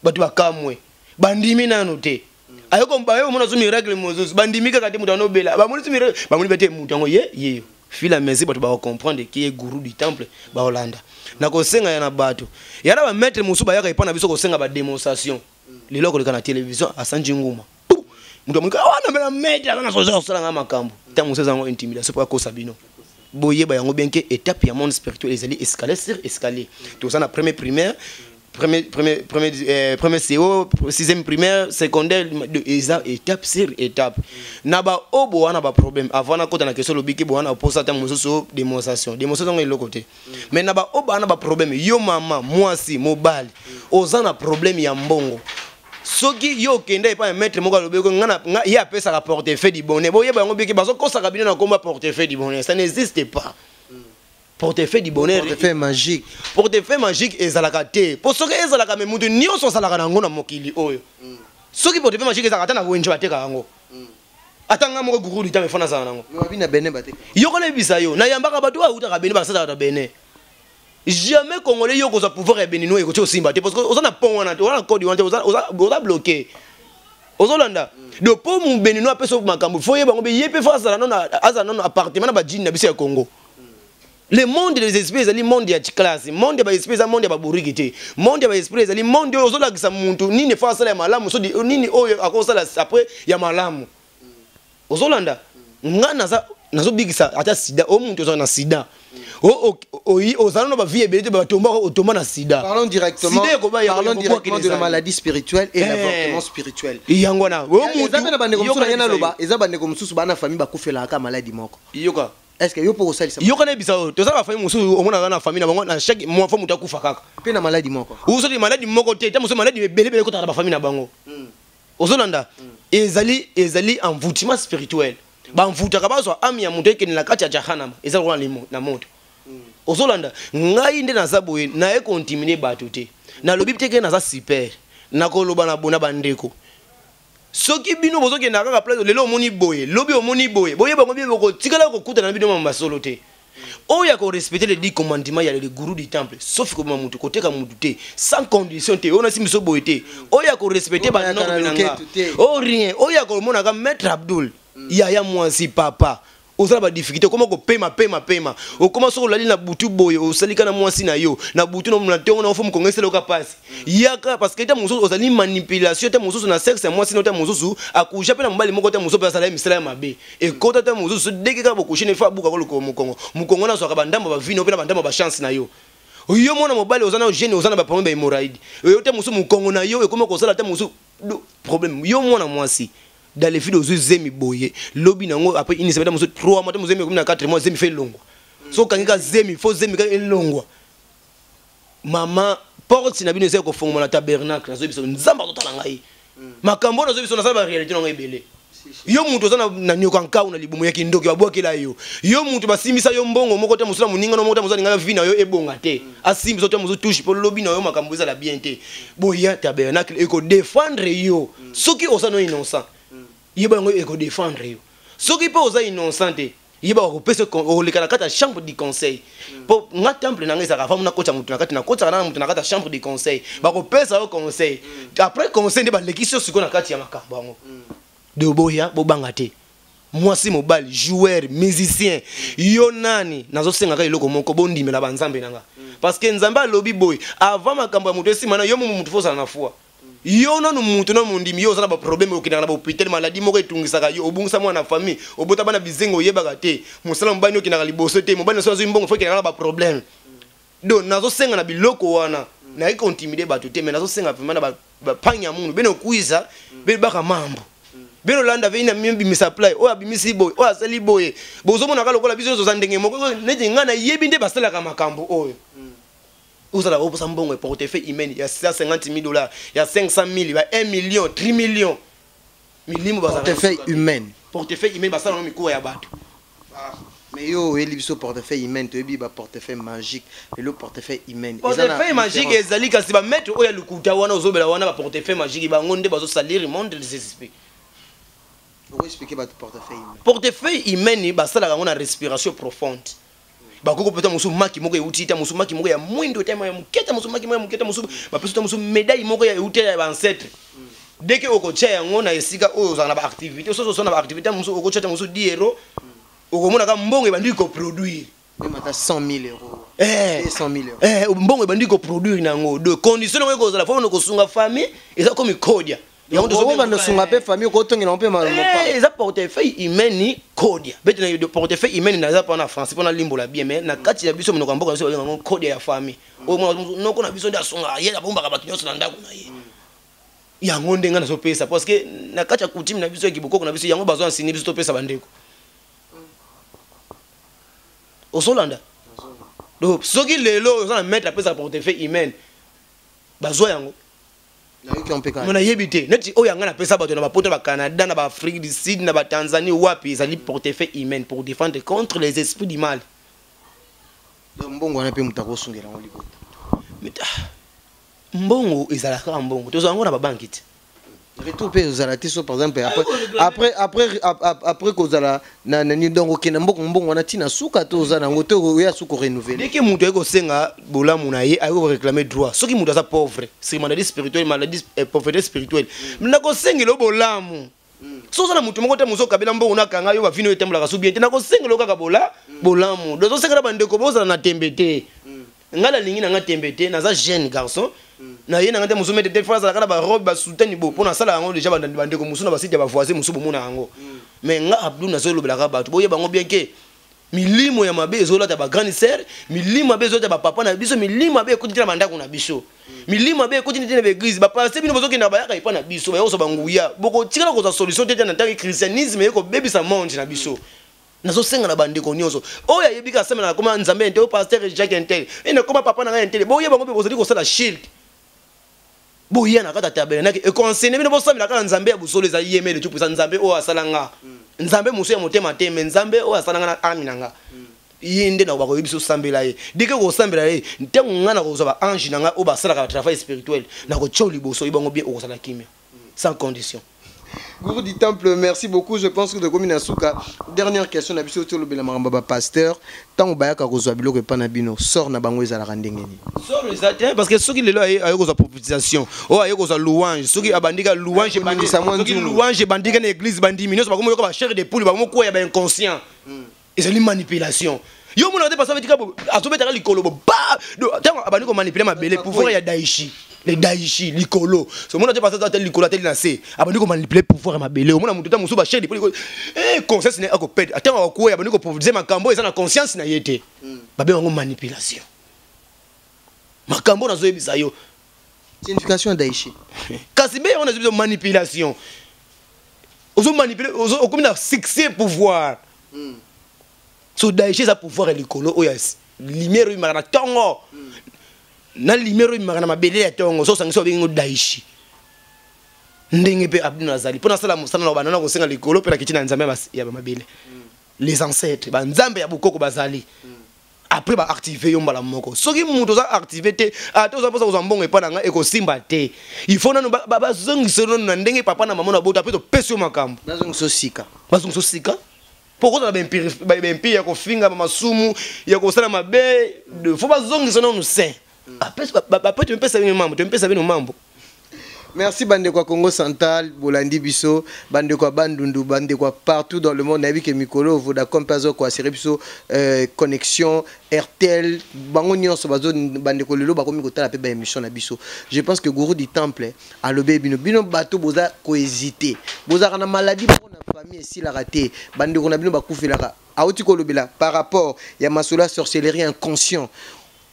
Bato bakamwe, bandimi nano te. Aye komona so miracle mosusu, bandimi kaka te. Moto anobela, bamoni so miracle, bamoni pe te moto yango ye ye fila mesi. Bato bakocomprendre ki ye gourou du temple, baolanda. Na kosenga ya na bato ya na bamaître mosusu bayaka epai na biso kosenga badémonstration. Lelo akoleka na télévision, asanji nguma, moto amoni wana mbela maître aza na soza kosala nga makambo. Ntango mosusu eza yango intimidation mpo akosa bino. Boyeba yango bien ke étape ya monde spirituel ezali escalier sur escalier. Toza na premier primaire, premier CO, sixième primaire, secondaire, eza étape sur étape. Na ba oyo bowana ba problème, avant nakota na question, lobi ke bowana oposa ata mosusu démonstration, démonstration yango eloko te. Mais na ba oyo bana ba problème, yo mama, mwasi, mobali, oza na problème ya mbongo, soki yo okende epai ya maître moko, alobi nga ye apesaka portefeuille du bonheur, boyeba yango biki bazokosaka bino na komba portefeuille du bonheur. Ça n'existe pas, portefeuille du bonheur. Portefeuille magique. Portefeuille magique ezalaka te, mpo soki ezalaka, me mutu nyonso azalaka nango na mokili oyo. Soki portefeuille magique ezalaka, ata na wenje bateka yango, ata nga moko gourou du temple efo nazala nango. Babi na Benin bateka. Yoko nayebisa yo, nayambaka bato oyo awutaka Benin, basalaka na Benin. Jamais Congolais yo kozwa pouvoir ya Béninois, ekoki osimba te, parce que oza na pont wana te, oza na code wana te, oza bloqué. Ozolanda? Donc mpo mu Béninois apesa makambo, fo yeba yango mpe ye mpe fo azala nano, azala nano appartement na bajini na biso ya Congo. Le monde des esprits ezali monde ya classe. Monde ya baesprit eza monde ya baburiki te. Monde ya baesprit ezali monde oyo ozolakisa muntu nini fo asala ya malamu, so nini oyo akosala après ya malamu. Ozolanda nga, naza nazobikisa ata sida. Oyo muntu ozala na sida. Ozala na bavie ebele te, batomba otomba na sida. Parlons directement, parlons directement de la maladie spirituelle et l'avortement spirituel. Yango wana. Eza mpe na bandeko mosusu na ye naloba, eza bandeko mosusu bana famille bakufelaka maladie moko. Yoka. Est ce que yo mpo kosalisa? Yoka, nayebisa oyo, toza na bafamille mosusu, omonaka na famille na bango, na chaque mois fo moto akufa kaka. Mpe na maladie moko. Soki maladie moko te, ta mosusu maladie ebele ebele ekotaka na bafamille na bango. Ozolanda, ezali envoûtement spirituel. Bamvutaka, bazwa âme ya moto, ekende na kati ya jahanama, eza lokola na moto. Ozolanda, ngai nde naza boye, naye kointimide bato te, nalobi te ke naza super. Nakoloba na bona bandeko, soki bino bozokenda kaka place, lelo omoni boye, lobi omoni boye, boyeba ngo bien, bokotikala kokutana na bino mama masolo te. Oyo ya korespecte les 10 commandements ya le gourou du temple, sauf koboma mutu, koteka mutu te, sans condition te, oyo nasi biso boye te, oyo ya korespecte banorme na nga o rien, oyo ya komonaka maître Abdul, yaya mwasi, papa, ozala badifficulté, okoma kopema pema pema, okoma soki olali na butu boye, osalika na mwasi na yo na butu, na ntongo na ofo mokongo esala oka pasi, yaka. Parce que ta mosusu ozali manipulation, ta mosusu na sexe ya mwasi na, ta mosusu akuja mpe na mobali moko, ta mosusu mpe asala ye misala ya mabe ekota, ta mosusu deke kaka bokushe ne fa abuka koloko mokongo, mokongo na azwaka bandambo bavino mpe na bandambo bachance na yo. Yo mwana mobali, oza na gene, oza na baproblème bahémorroïde, oyo te mosusu mokongo na yo ekoma kosala te mosusu problème. Yo mwana mwasi, dans les filles, ozwi zemi boye, lobi nango après une semaine, mosusu 3 mois, te mosusu zemi ekomi na 4 mois, zemi fe elongwa. So okangi ka zemi, fo zemi kaka elongwa. Mama, porte na bino eza kofongoma na tabernacle. Nazoyi biso, Nzambe azotala ngai makambo oyo nazoyi biso, nasala baréalité nango ebele. Yo moto oza na nyoka nkau na libumu ya kindoki, babwakela yo. Yo moto basimbisa yo mbongo moko te, mosusu na moninga no moko te, mosusu alingaka vie na yo ebonga te, asimbisa te, mosusu touche mpo lobi na yo makambo ezala bien te. Boya tabernacle, ekodefendre yo. Soki oza no innocent, yeba yango, ekodefendre yo. Soki mpe oza innocent te, yeba bakopesa, oleka na kati ya chambre du conseil. Mpo nga temple na nga ezalaka avant nakotisa moto na kati, nakotisaka nana moto na kati ya chambre du conseil, bakopesa yo conseil. Après conseil nde balekisi yo sikoyo na kati ya makambo yango. De boya, bobanga te. Mwasi, mobali, joueur, musicien, yo nani, nazosengaka eloko moko: bondimela banzambe na nga, parce que Nzambe alobi boye, avant makambo ya moto esima na yo momo, moto fo ozala na foi. Yo nanu mutu na mondimi, yo oza na baproblème, okendaka na bahôpital, maladie moko etungisaka yo, obungisa mwana na famille, obota bana bizengo, oyebaka te mosala, mobali okendaka liboso te, mobali nyonso azwi mbongo fo ekendaka na baproblème. Donc nazosenga na biloko wana, nayi kointimide bato te, mais nazosenga vraiment na bapangi ya mundu beno kwiza beno baka mambo beno landa ve ina bimisa play oyo abimisi boye, oyo asali boye. Bozomonaka lokola biso nyonso oza ndenge moko. Neti ngai nayebi nde basalaka makambo oyo, ozala oposa mbongo ya portefeuille humaine ya 150 000 $, ya 500 000, ba 1 million, 3 million, milimo. Portefeuille humaine? Portefeuille humaine, basala ngo mikuwa ya bato. Mais yo oyeli biso portefeuille humaine, toyebi ba portefeuille magique, lelo portefeuille humaine. Portefeuille magique ezali, kasi bamaître oyo ya lokuta wana ozobela wana, baportefeuille magique bango nde bazosalire monde les esprits. Okoexplike bato portefeuille humaine? Portefeuille humaine, basalaka yango na respiration profonde. Bakoki kopeta mosusu maki moko euti ta mosusu maki moko ya mwindo te ya moke, ta mosusu maki moko ya moke, ta mosusu bapesi ta mosusu médaille moko ya euti ya baancêtre. Dès okotia yango na esika oyo ozala na baactivité, soki oza na baactivité mosusu, okotia ta mosusu 10 €, okomonaka mbongo ebandi koproduire. Même ata 100 000 euros, 200 000 euros. Mbongo ebandi koproduire nango. De condition nango ekozala fo kosunga famille, eza komi kodia. Banda osunga mpe famille, okotongela mpe. Eza portefeuille humaine, kodia bete na portefeuille humaine. Naza mpo na français mpo nalimbola bien, mais na kati ya biso, monoko ya mboka na biso, babenga yango kodia ya famille. Oyo mwana noko na biso nde asungaka ye, abombaka bato nyonso na ndako na ye. Yango nde ngai nazopesa, parce que na kati ya coutume na biso ya kibokoko na biso, yango bazwa nsini biso topesa bandeko. Ozolanda, donc soki lelo oza na maître apesaka portefeuille humaine, bazwa yango. Nayoki mpe kaka. Mo nayebi te neti oyo yanga napesa bato na bapoto, na baCanada, na baAfrique du Sud, na baTanzanie, wapi. Ezali portefeuille humaine pour défendre contre les esprits du mal. Donc mbongo wana mpe moto akosungela yango libota? Mais, ah, mbongo ezalaka kaka mbongo, tozwa yango na babanki te. Retour mpe ozala te. So par exemple après kozala na nani, donc okende mbongo wana ntina suka te, oza nango te, oya suka orenouveler. Dès que moto ayi kosenga bolamu na ye, ayi koréclame droit. Soki moto aza pauvre, c'est maladie spirituelle, maladie, pauvreté spirituelle, nakosengela yo bolamu. So oza na moto moko te, mosu okabela mbongo, nakanga yo bavino oyo etambolaka so bien te, nakosengela yo kaka bolamu. Donc ozosengela bandeko, bozala na tembe te. Ngai nalingi na nga tembe te, naza jeune garçon, na ye na nga te. Mosu mete te, fo azalaka na barobe, basoutane bo mpo nasala yango déjà. Bandeko mosu na basite ya bavoisin mosu bomona yango, mais nga Abdou nazolobelaka bato, boyeba yango bien ke Milimo ya mabe ezolata ba grande sœur, milimo mabe ezolata ba papa na biso, milimo mabe ekoti na bandako na biso, milimo mabe ekoti na ba église. Ba pasteur bino bozokenda, bayaka epa na biso, bayokosa banguya. Bokotikala kozwa solution te na ntango christianisme ekobebisa monde na biso. Nazosenga na bandeko nyonso oyo ayebi kaka asambela, nakoma Nzambe un tel, pasteur Jacques un tel, e nakoma papa na ngai un tel, boyeba ngo mpe bozali kosala shirk. Boya na kati ya tabernacle, econcerner bino. Bosambela kaka Nzambe ya bosolo, ezali ye mele tupusa Nzambe oyo asala nga. Nzambe mosu ya motema te, me Nzambe oyo asala nga na ami na nga, ye nde na bakoyebi biso. Osambela ye dike, kosambela ye ntango ngai nakozwa baange na ngai oyo basalaka batravail spirituel, nakotia liboso oyebango bien, okozala kimia sans condition. Gourou du Temple, merci beaucoup. Je pense que tokomi na suka. Dernière question na biso, tolobela makambo ba pasteur. Tango bayaka kozwa biloko epa na bino, sort na bango ezalaka ndenge nini? Sort eza te, parce que soki lelo aye kozwa prophétisation, oyo aye kozwa louange, soki abandika louange, Ebandisa mwa soki nzungu. Louange ebandika na église, bandimi nyonso bakomi yoka bachair de poule, bakomi koya bainconscient. Ezali manipulation. Yo mona te, pasteur abetika, azobetaka likolo bo ba ntango abandi komanipuler mabele, pouvoir ya daishi, le daishi likolo. So omona te, pasteur ateli likolo, ateli na se, abandi komanipuler pouvoir ya mabele. Omona motu ta mosusu bachair de poule, conscience na ye akopete. Ntango akoya, abandi koprophétiser makambo eza na conscience na ye te. Babenga yango manipulation. Makambo nazoyebisa yo. Signification ya daishi? Kasi mbe yango nazoyebisa, manipulation. Ozomanipuler, okomi na succès, pouvoir. So daishi eza pouvoir ya likolo oyo ya lumière oyo ebimaka na ntongo, na lumière oyo ebimaka na mabele ya ntongo. So osangisi, babengi ngo daishi. Ndenge mpe abino azali mpo nasala mosala na banana, kosenga likolo mpe nakiti na Nzambe ya bamabele, les ancêtres, banzambe ya bokoko bazali. Après baactiver yo mbala moko. Soki moto oza activé te, ata oza mposa kozwa mbongo epai na ngai, ekosimba te. Il faut nano bazongisa nano na ndenge papa na mama na bota, mpe topesi yo makambo. Bazongisa sika. Bazongisa sika, mpo kozala baimpire ya kofinga, bamasumu ya kosala mabe, faut bazongisa nanu saint. Après tomipesa bino mambo, tomipesa bino mambo. Merci bandeko ya Congo Central, bolandi biso, bandeko ya Bandundu, bandeko ya partout dans le monde. Nayebi ke mikolo Vodacom mpe azokoassurer biso connexion, Airtel, bango nyonso bazo bandeko lelo bakomi kotala mpe baémission na biso. Je pense que Gourou du Temple alobi bino, bino bato boza kohésiter, bozalaka na maladie moko na famille esilaka te, bandeko na bino bakufelaka. Auti kolobela par rapport ya masolo ya sorcellerie inconscient.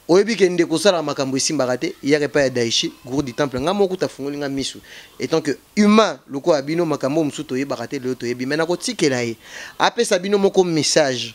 Oyebi ke ndeko osalaka makambo esimbaka te, yaka epai ya Daichi, Gourou du Temple. Nga moko kuta afungoli nga misu étant que humain lokola bino. Makambo mosusu toyebaka te, lelo toyebi. Me nakotikela ye apesa bino moko message,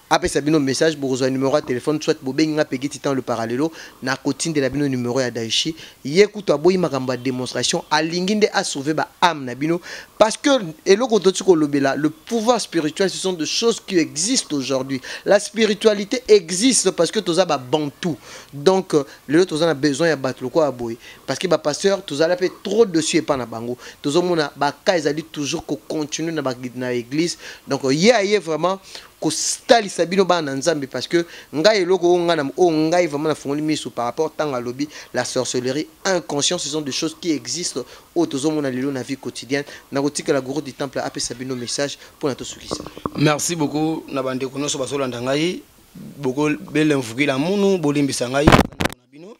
apesa bino message. Bokozwa numéro ya téléphone, soit bobengi nga Pegi Titan le Parallelo, nakotindela bino numéro ya Daichi. Ye kutu aboyi makambo ya démonstration, alingi nde asauver baâme na bino, parce que eloko toti kolobela, le pouvoir spirituel, ce sont des choses qui existent aujourd'hui. La spiritualité existe parce que toza babantu. Donc lelo toza na besoin ya bato lokola boye, parce que bapasteur tozala mpe trop dessus epa na bango. Tozomona baka ezali toujours kocontinue na église. Donc ye aye vraiment kotalisa bino bana na Nzambe, parce que ngai eloko oyo ngai oyo ngai vraiment nafungoli miso par rapport ntango alobi la sorcellerie inconscient, ce sont des choses qui existent oyo tozomona lelo na vie quotidienne. Nakotikela Gourou du Temple apesa bino message mpona tosukisa. Merci beaucoup na bandeko nyonso bazolanda ngai. Boko belemvukila munu, bolimbisa ngai na bino,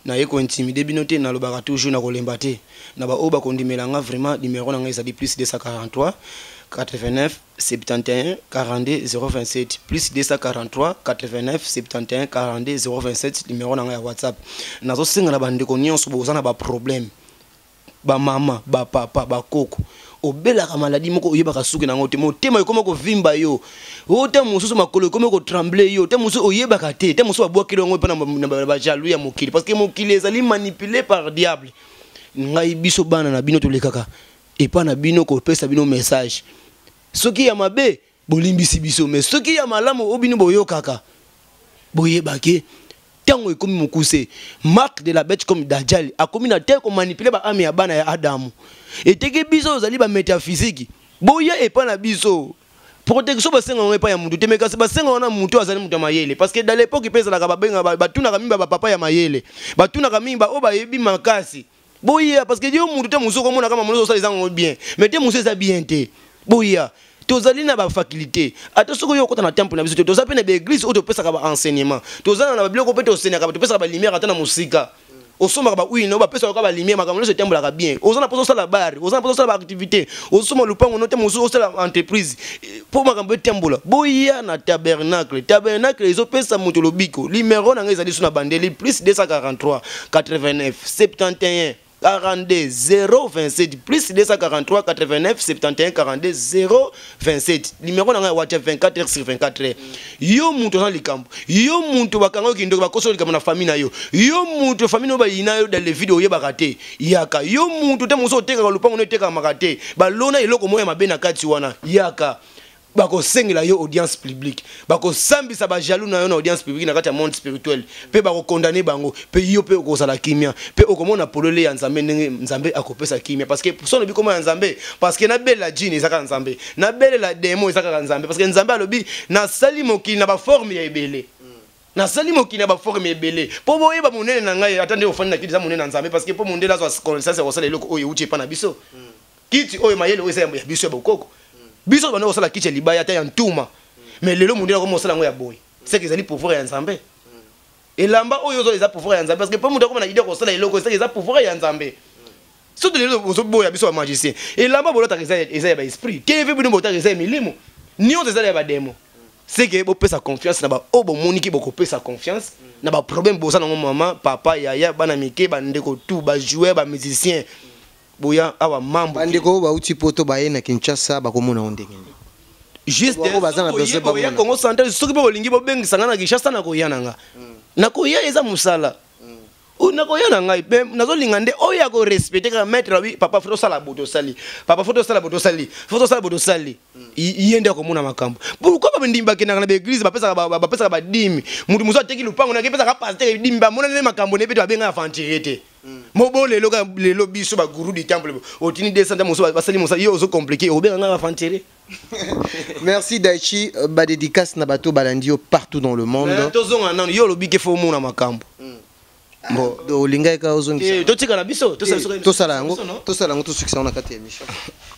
naye kointimider bino te. Nalobaka toujours, na kolemba te na baoyo bakondimela nga. Vraiment, numéro na ngai ezali plus 243 89 71 42 027, plus 243 89 71 42 027, numéro na ngai ya WhatsApp. Nazosenga na bandeko nyonso boza na baproblème, bamama, bapapa, bakoko, obelaka maladie moko oyebaka suki nango te, motema ekoma kovimba yo, o te mosusu makolo ekomi kotrembler yo te, mosusu oyebaka te te, mosusu babwakeli yango mpe na bajaloux ya mokili, parce que mokili ezali manipulé par diable. Ngai, biso bana na bino, tolekaka epa na bino kopesa bino message. Soki ya mabe, bolimbisi biso, mais soki ya malamu oyo bino boyokaka, boyebake ntango ekomi mokuse. Marque de la bête, comme Dajali akomi na te komanipuler baâme ya bana ya Adamu. Eteki biso ozali bamétaphysique, boya epa na biso. Protection basenga yango epai ya mutu te, mais kasi basenga wana mutu azali mutu ya mayele, parce que dans l'époque mpe ezalaka babenga, batunaka mingi bapapa ya mayele, batunaka mingi baoyo bayebi makasi. Boya, parce que yo mutu te mosusu okomona kama mosusu osala ezango bien, mais te mosusu eza bien te. Boya, tozali na bafaculté. Ata soki oyo okota na temple na biso te, toza mpe na baéglise oyo topesaka baenseignement, toza na babiloko mpe tosenaka, topesaka balumière ata na mosika. Osombaka bahuile no, bapesaka kaka balumière, makambo nyonso etambolaka bien. Oza na mposa osala bar, oza na mposa osala baactivité, osomba lupango no te, mosusu osala entreprise mpo makambo etambola. Boya na tabernacle. Tabernacle ezopesa moto lobiko. Numero na ngai ezali so na bandeli plus 243 89 71 42 027, plus 243 89 71 42 027. Numéro na ngai ya WhatsApp, 24 heures sur 24 heures. Yo moto oza likambo, yo moto bakanga yo kindoki, bakosa likambo na famille na yo, yo moto famille na yo bayina yo dans le vide, oyebaka te, yaka. Yo moto te mosusu otekaka lupango no, etekamaka te, balona eloko moko ya mabe na kati wana, yaka. Bakosengela yo audience publique, bakosambisa bajaloux na yo na audience publique na kati ya monde spirituel, mpe bakokondane bango, mpe yo mpe okozala kimia, mpe okomona polele ya Nzambe, ndenge Nzambe akopesa kimia. Parce que so olobi komona Nzambe, parce que nabelela jini eza kaka Nzambe, nabelela demo eza kaka Nzambe, parce que Nzambe alobi: nasali mokili na baforme ya ebele, nasali mokili na baforme ebele mpo boyeba monene na ngai. Ata nde ofandi na kiti, eza monene na Nzambe, parce que mpo mondele azwa connaissance ya kosala eloko oyo euti epa na biso. Kiti oyo, mayele oyo eza ya biso ya bokoko. Biso banda kosala kiti ya libaya, ata ya ntuma, mais lelo mondele akoma kosala yango ya boye. Seke ezali pouvoir ya Nzambe. Elamba oyo ozo, eza pouvoir ya Nzambe, parce que mpo moto akoma na idée kosala eloko, seke eza pouvoir ya Nzambe. Soki lelo ozoboya biso bamagicien, elamba bolotaka eza ya baesprit, TV bino botaka eza ya milimo, nyonso eza ya bademo. Seke bopesa confiance na baoyo bomoniki, bokopesa confiance na baproblème boza nango, mama, papa, yaya, bana mike, bandeko, tout bajoueur, bamusicien, boya awa mambo. Bandeko oyo bauti poto, baye na Kinshasa, bakomona yo ndenge nini? Juste Bango baza na besoin boya bamona. Congo Central. Soki mpe bolingi bobengisa ngai na Kinshasa, nakoya na nga, nakoya, eza mosala. Oyo nakoya na ngai mpe nazolinga nde oyo ya korespecte kaka maître abi: papa, faut tosala boye, tosali, papa, faut tosala boye, tosali, faut tosala boye, tosali. Ye nde akomona makambo. Pourquoi bandimi bakendaka na baeglise, bapesaka badimi? Motu mosusu ateki lupango nake, epesaka pasteur dimi, bamona nde makambo ne mpe babenga aventurier te. Mobo lelo kaka lelo biso bagourou du temple, otini 200, mosusu basali mosala, yo ozo compliqué, obenga ngai aventurier. Merci Daichi. Badédicace na bato balandi yo partout dans le monde. Tozonga nano, yo olobi ke faut omona makambo. Bon. Donc, olingaki kaka ozongisa. Totika na biso, tosala biso. Tosala yango. Biso, non? Tosala yango, tosukisa yango na kati ya émission,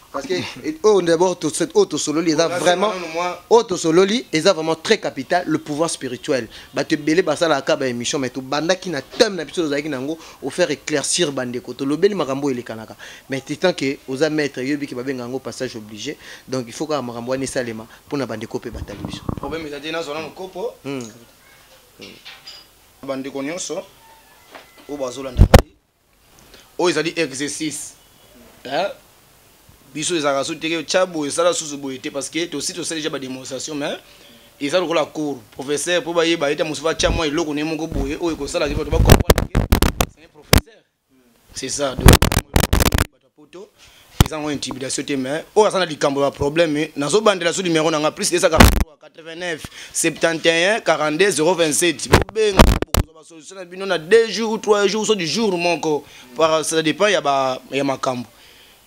parce que oyo d'abord oyo tosololi eza Voilà, vraiment c'est moi. Oyo tosololi eza vraiment très capital, le pouvoir spirituel. Bato ebele basalaka baémission, mais tobandaki na thème na biso, tozalaki nango ofaire éclaircir bandeko. Tolobeli makambo oyo elekanaka, mais tant que oza maître, yoyebi ke babenga yango passage obligé. Donc il faut kaka makambo wana esalema mpona bandeko mpe batali biso. Problème eza te, nazwa nano kopo. Bandeko nyonso oyo bazolanda ngai, oyo ezali exercice. Eh? Biso ezalaka so teke tya boye, esala susu boye te, parce que tosi tosali déjà badémonstration, mais eza lokola cours professeur mpo bayeba ete mosusu atya mwa eloko ne moko boye oyo ekosalaka bato bacomprendre que c'est un professeur, c'est ça. Donc bato ya poto, eza yango intimidation te, mais oyo aza na likambo ya problème, nazobandela so numéro na nga plus 243 89 71 42 027. Bobenga, bokozwa basolution na bino na 2 jours ou 3 jours, so du jour moko par, ça dépend ya makambo.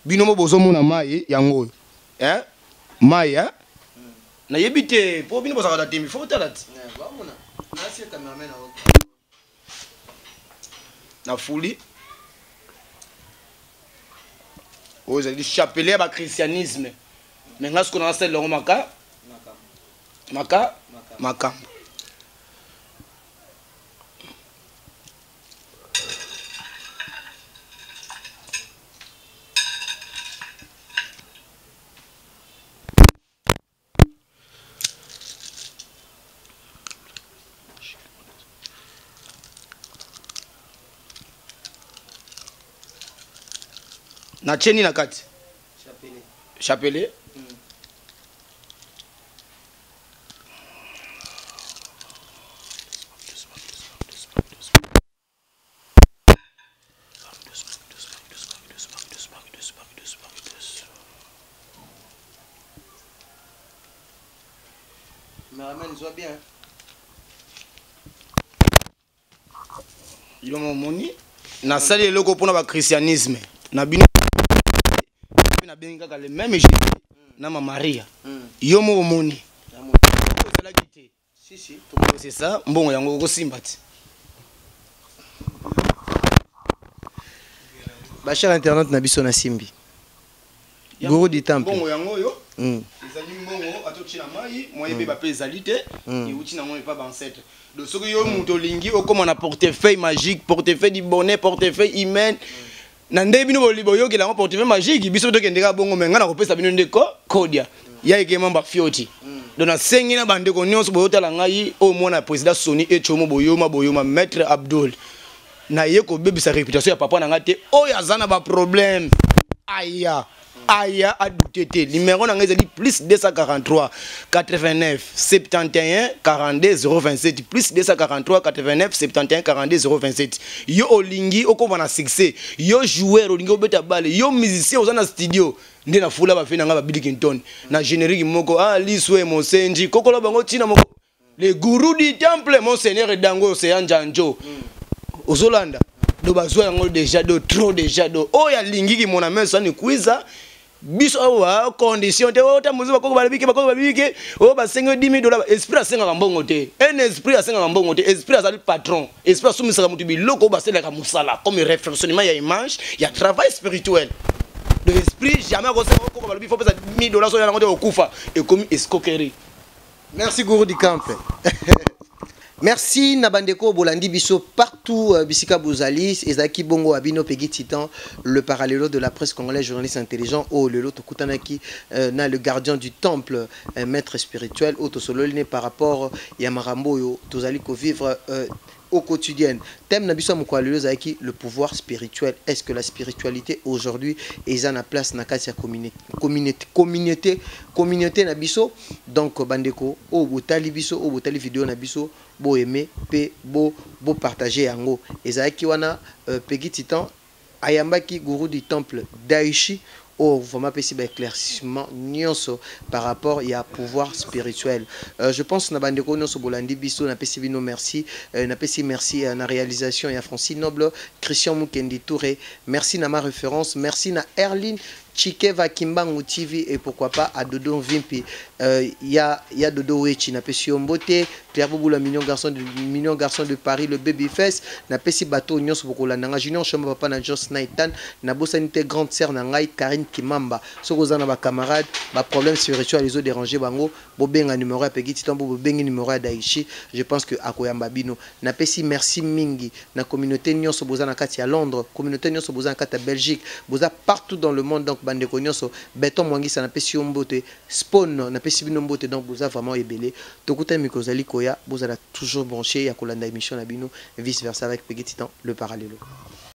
Bino mo bozomona mai yango oyo, eh? Mai, eh? Nayebi te mpo bino bozalaka na tembe, faut botala ti na fuli. Oyo ezali chapelet ya bachristianisme, mais nga sikoyo nasalela yango maka maka makambo. Natie nini na kati? Chapelet. Cameraman, zwa bien. Yo momoni, nasali eloko mpona bachristianisme na bino mpe nabengi kaka le même Jésus na ma Maria. Yo mo omoni ezalaki te. Si, si. C'est ça, mbongo yango okosimba ti. Bachers internautes na biso, na simbi. Gourou du temple. Mbongo yango oyo ezali mbongo atotie na mai moye ebeba mpe ezali te, euti nango epa baancêtre. Donc soki yo moto olingi okóma na portefeuille magique, portefeuille du bonheur, portefeuille humaine, na nde bino boyokela yango portefeuille magique, biso tokende kaka bongo. Me ngai nakopesa bino nde ko kodia ya ekema bafioti. Donc nasengi na bandeko nyonso boyotala ngai, oyo mwana président Soni Echomo, boyoma boyoma maître Abdul, naye kobebisa réputation ya papa na ngai te. Oyo aza na baproblème, aya aya adute te. Numéro na ngai ezali plus 243 89 71 42 027, plus 243 89 71 42 027. Yo olingi okóma na succès, yo joueur olingi obeta bale, yo musicien oza na studio, nde nafula bafe na ngai babili Kinton na générique moko, ah, liswe mosenji kokola bango ntina moko, le gourou du temple, monseigneur Dango Oseya Njanjo. Ozolanda do bazwa yango déjà, do trop déjà, do oyo alingiki mona meso ani kwiza biso awa condition te. Otambuzi bakoko balobike, bakoko balobike oyo basengi 10 000 $. Esprit asengaka mbongo te. Un esprit asengaka mbongo te. Esprit azali patron. Esprit asumisaka motu biloko oyo basalelaka mosala, comme réfectionnement ya image ya travail spirituel. Donc esprit jamais akosenga. Okoko balobi fo pesa 10 000 $, soyo yango te okufa, ekomi escroquerie. Merci Gourou du Temple. Merci na bandeko bolandi biso partout, bisika bozali. Ezalaki bongo abino Peggy Titan, le parallèle de la presse congolaise, journaliste intelligent. Oyo lelo tokutanaki na le gardien du temple, maître spirituel, oyo tosololi par rapport ya makambo oyo tozali kovivre au quotidien. Thème na biso mokolo lelo ezalaki le pouvoir spirituel. Est-ce que la spiritualité aujourd'hui eza na place na kati ya communauté na biso? Donc bandeko oyo botali biso, oyo botali video na biso, bo aimer pe bo partager yango. Ezalaki wana Peggy Titan ayambaki gourou du temple Daichi, oyo vraiment apesi baéclaircissement nyonso par rapport ya pouvoir spirituel. Je pense na bandeko nyonso bolandi biso, napesi bino merci. Napesi merci na réalisation ya Francine Noble, Christian Mukendi Touré. Merci na ma référence, merci na Erline Chikeva Kimbangu TV et pourquoi pas à Dodo Vimpi. Ya Dodo Wechi, napesi yo mbote, Claire Bouboula, mignon garçon de Paris, le baby face, napesi bato nyonso bokolanda nga, Junior Chamba, papa na Jos Naitan, nabosani te grande sœur na ngai Karine Kimamba. Soki oza na ba camarade, ba problème spirituel ezo déranger bango, bobenga numéro ya Peggy Titan, bobengi numéro ya Daichi, je pense que akoyamba bino. Napesi merci mingi na communauté nyonso boza na kati ya Londres, communauté nyonso boza na kati ya Belgique, boza partout dans le monde. Donc bandeko nyonso, Beton Mwangisa, napesi yo mbote, Spawn, napesi bino mbote. Donc boza vraiment ebele. Tokutani mikolo ozali koya. Bozala toujours branché ya kolanda émission na bino Vice Versa avec Peggy Titan, le parallèle.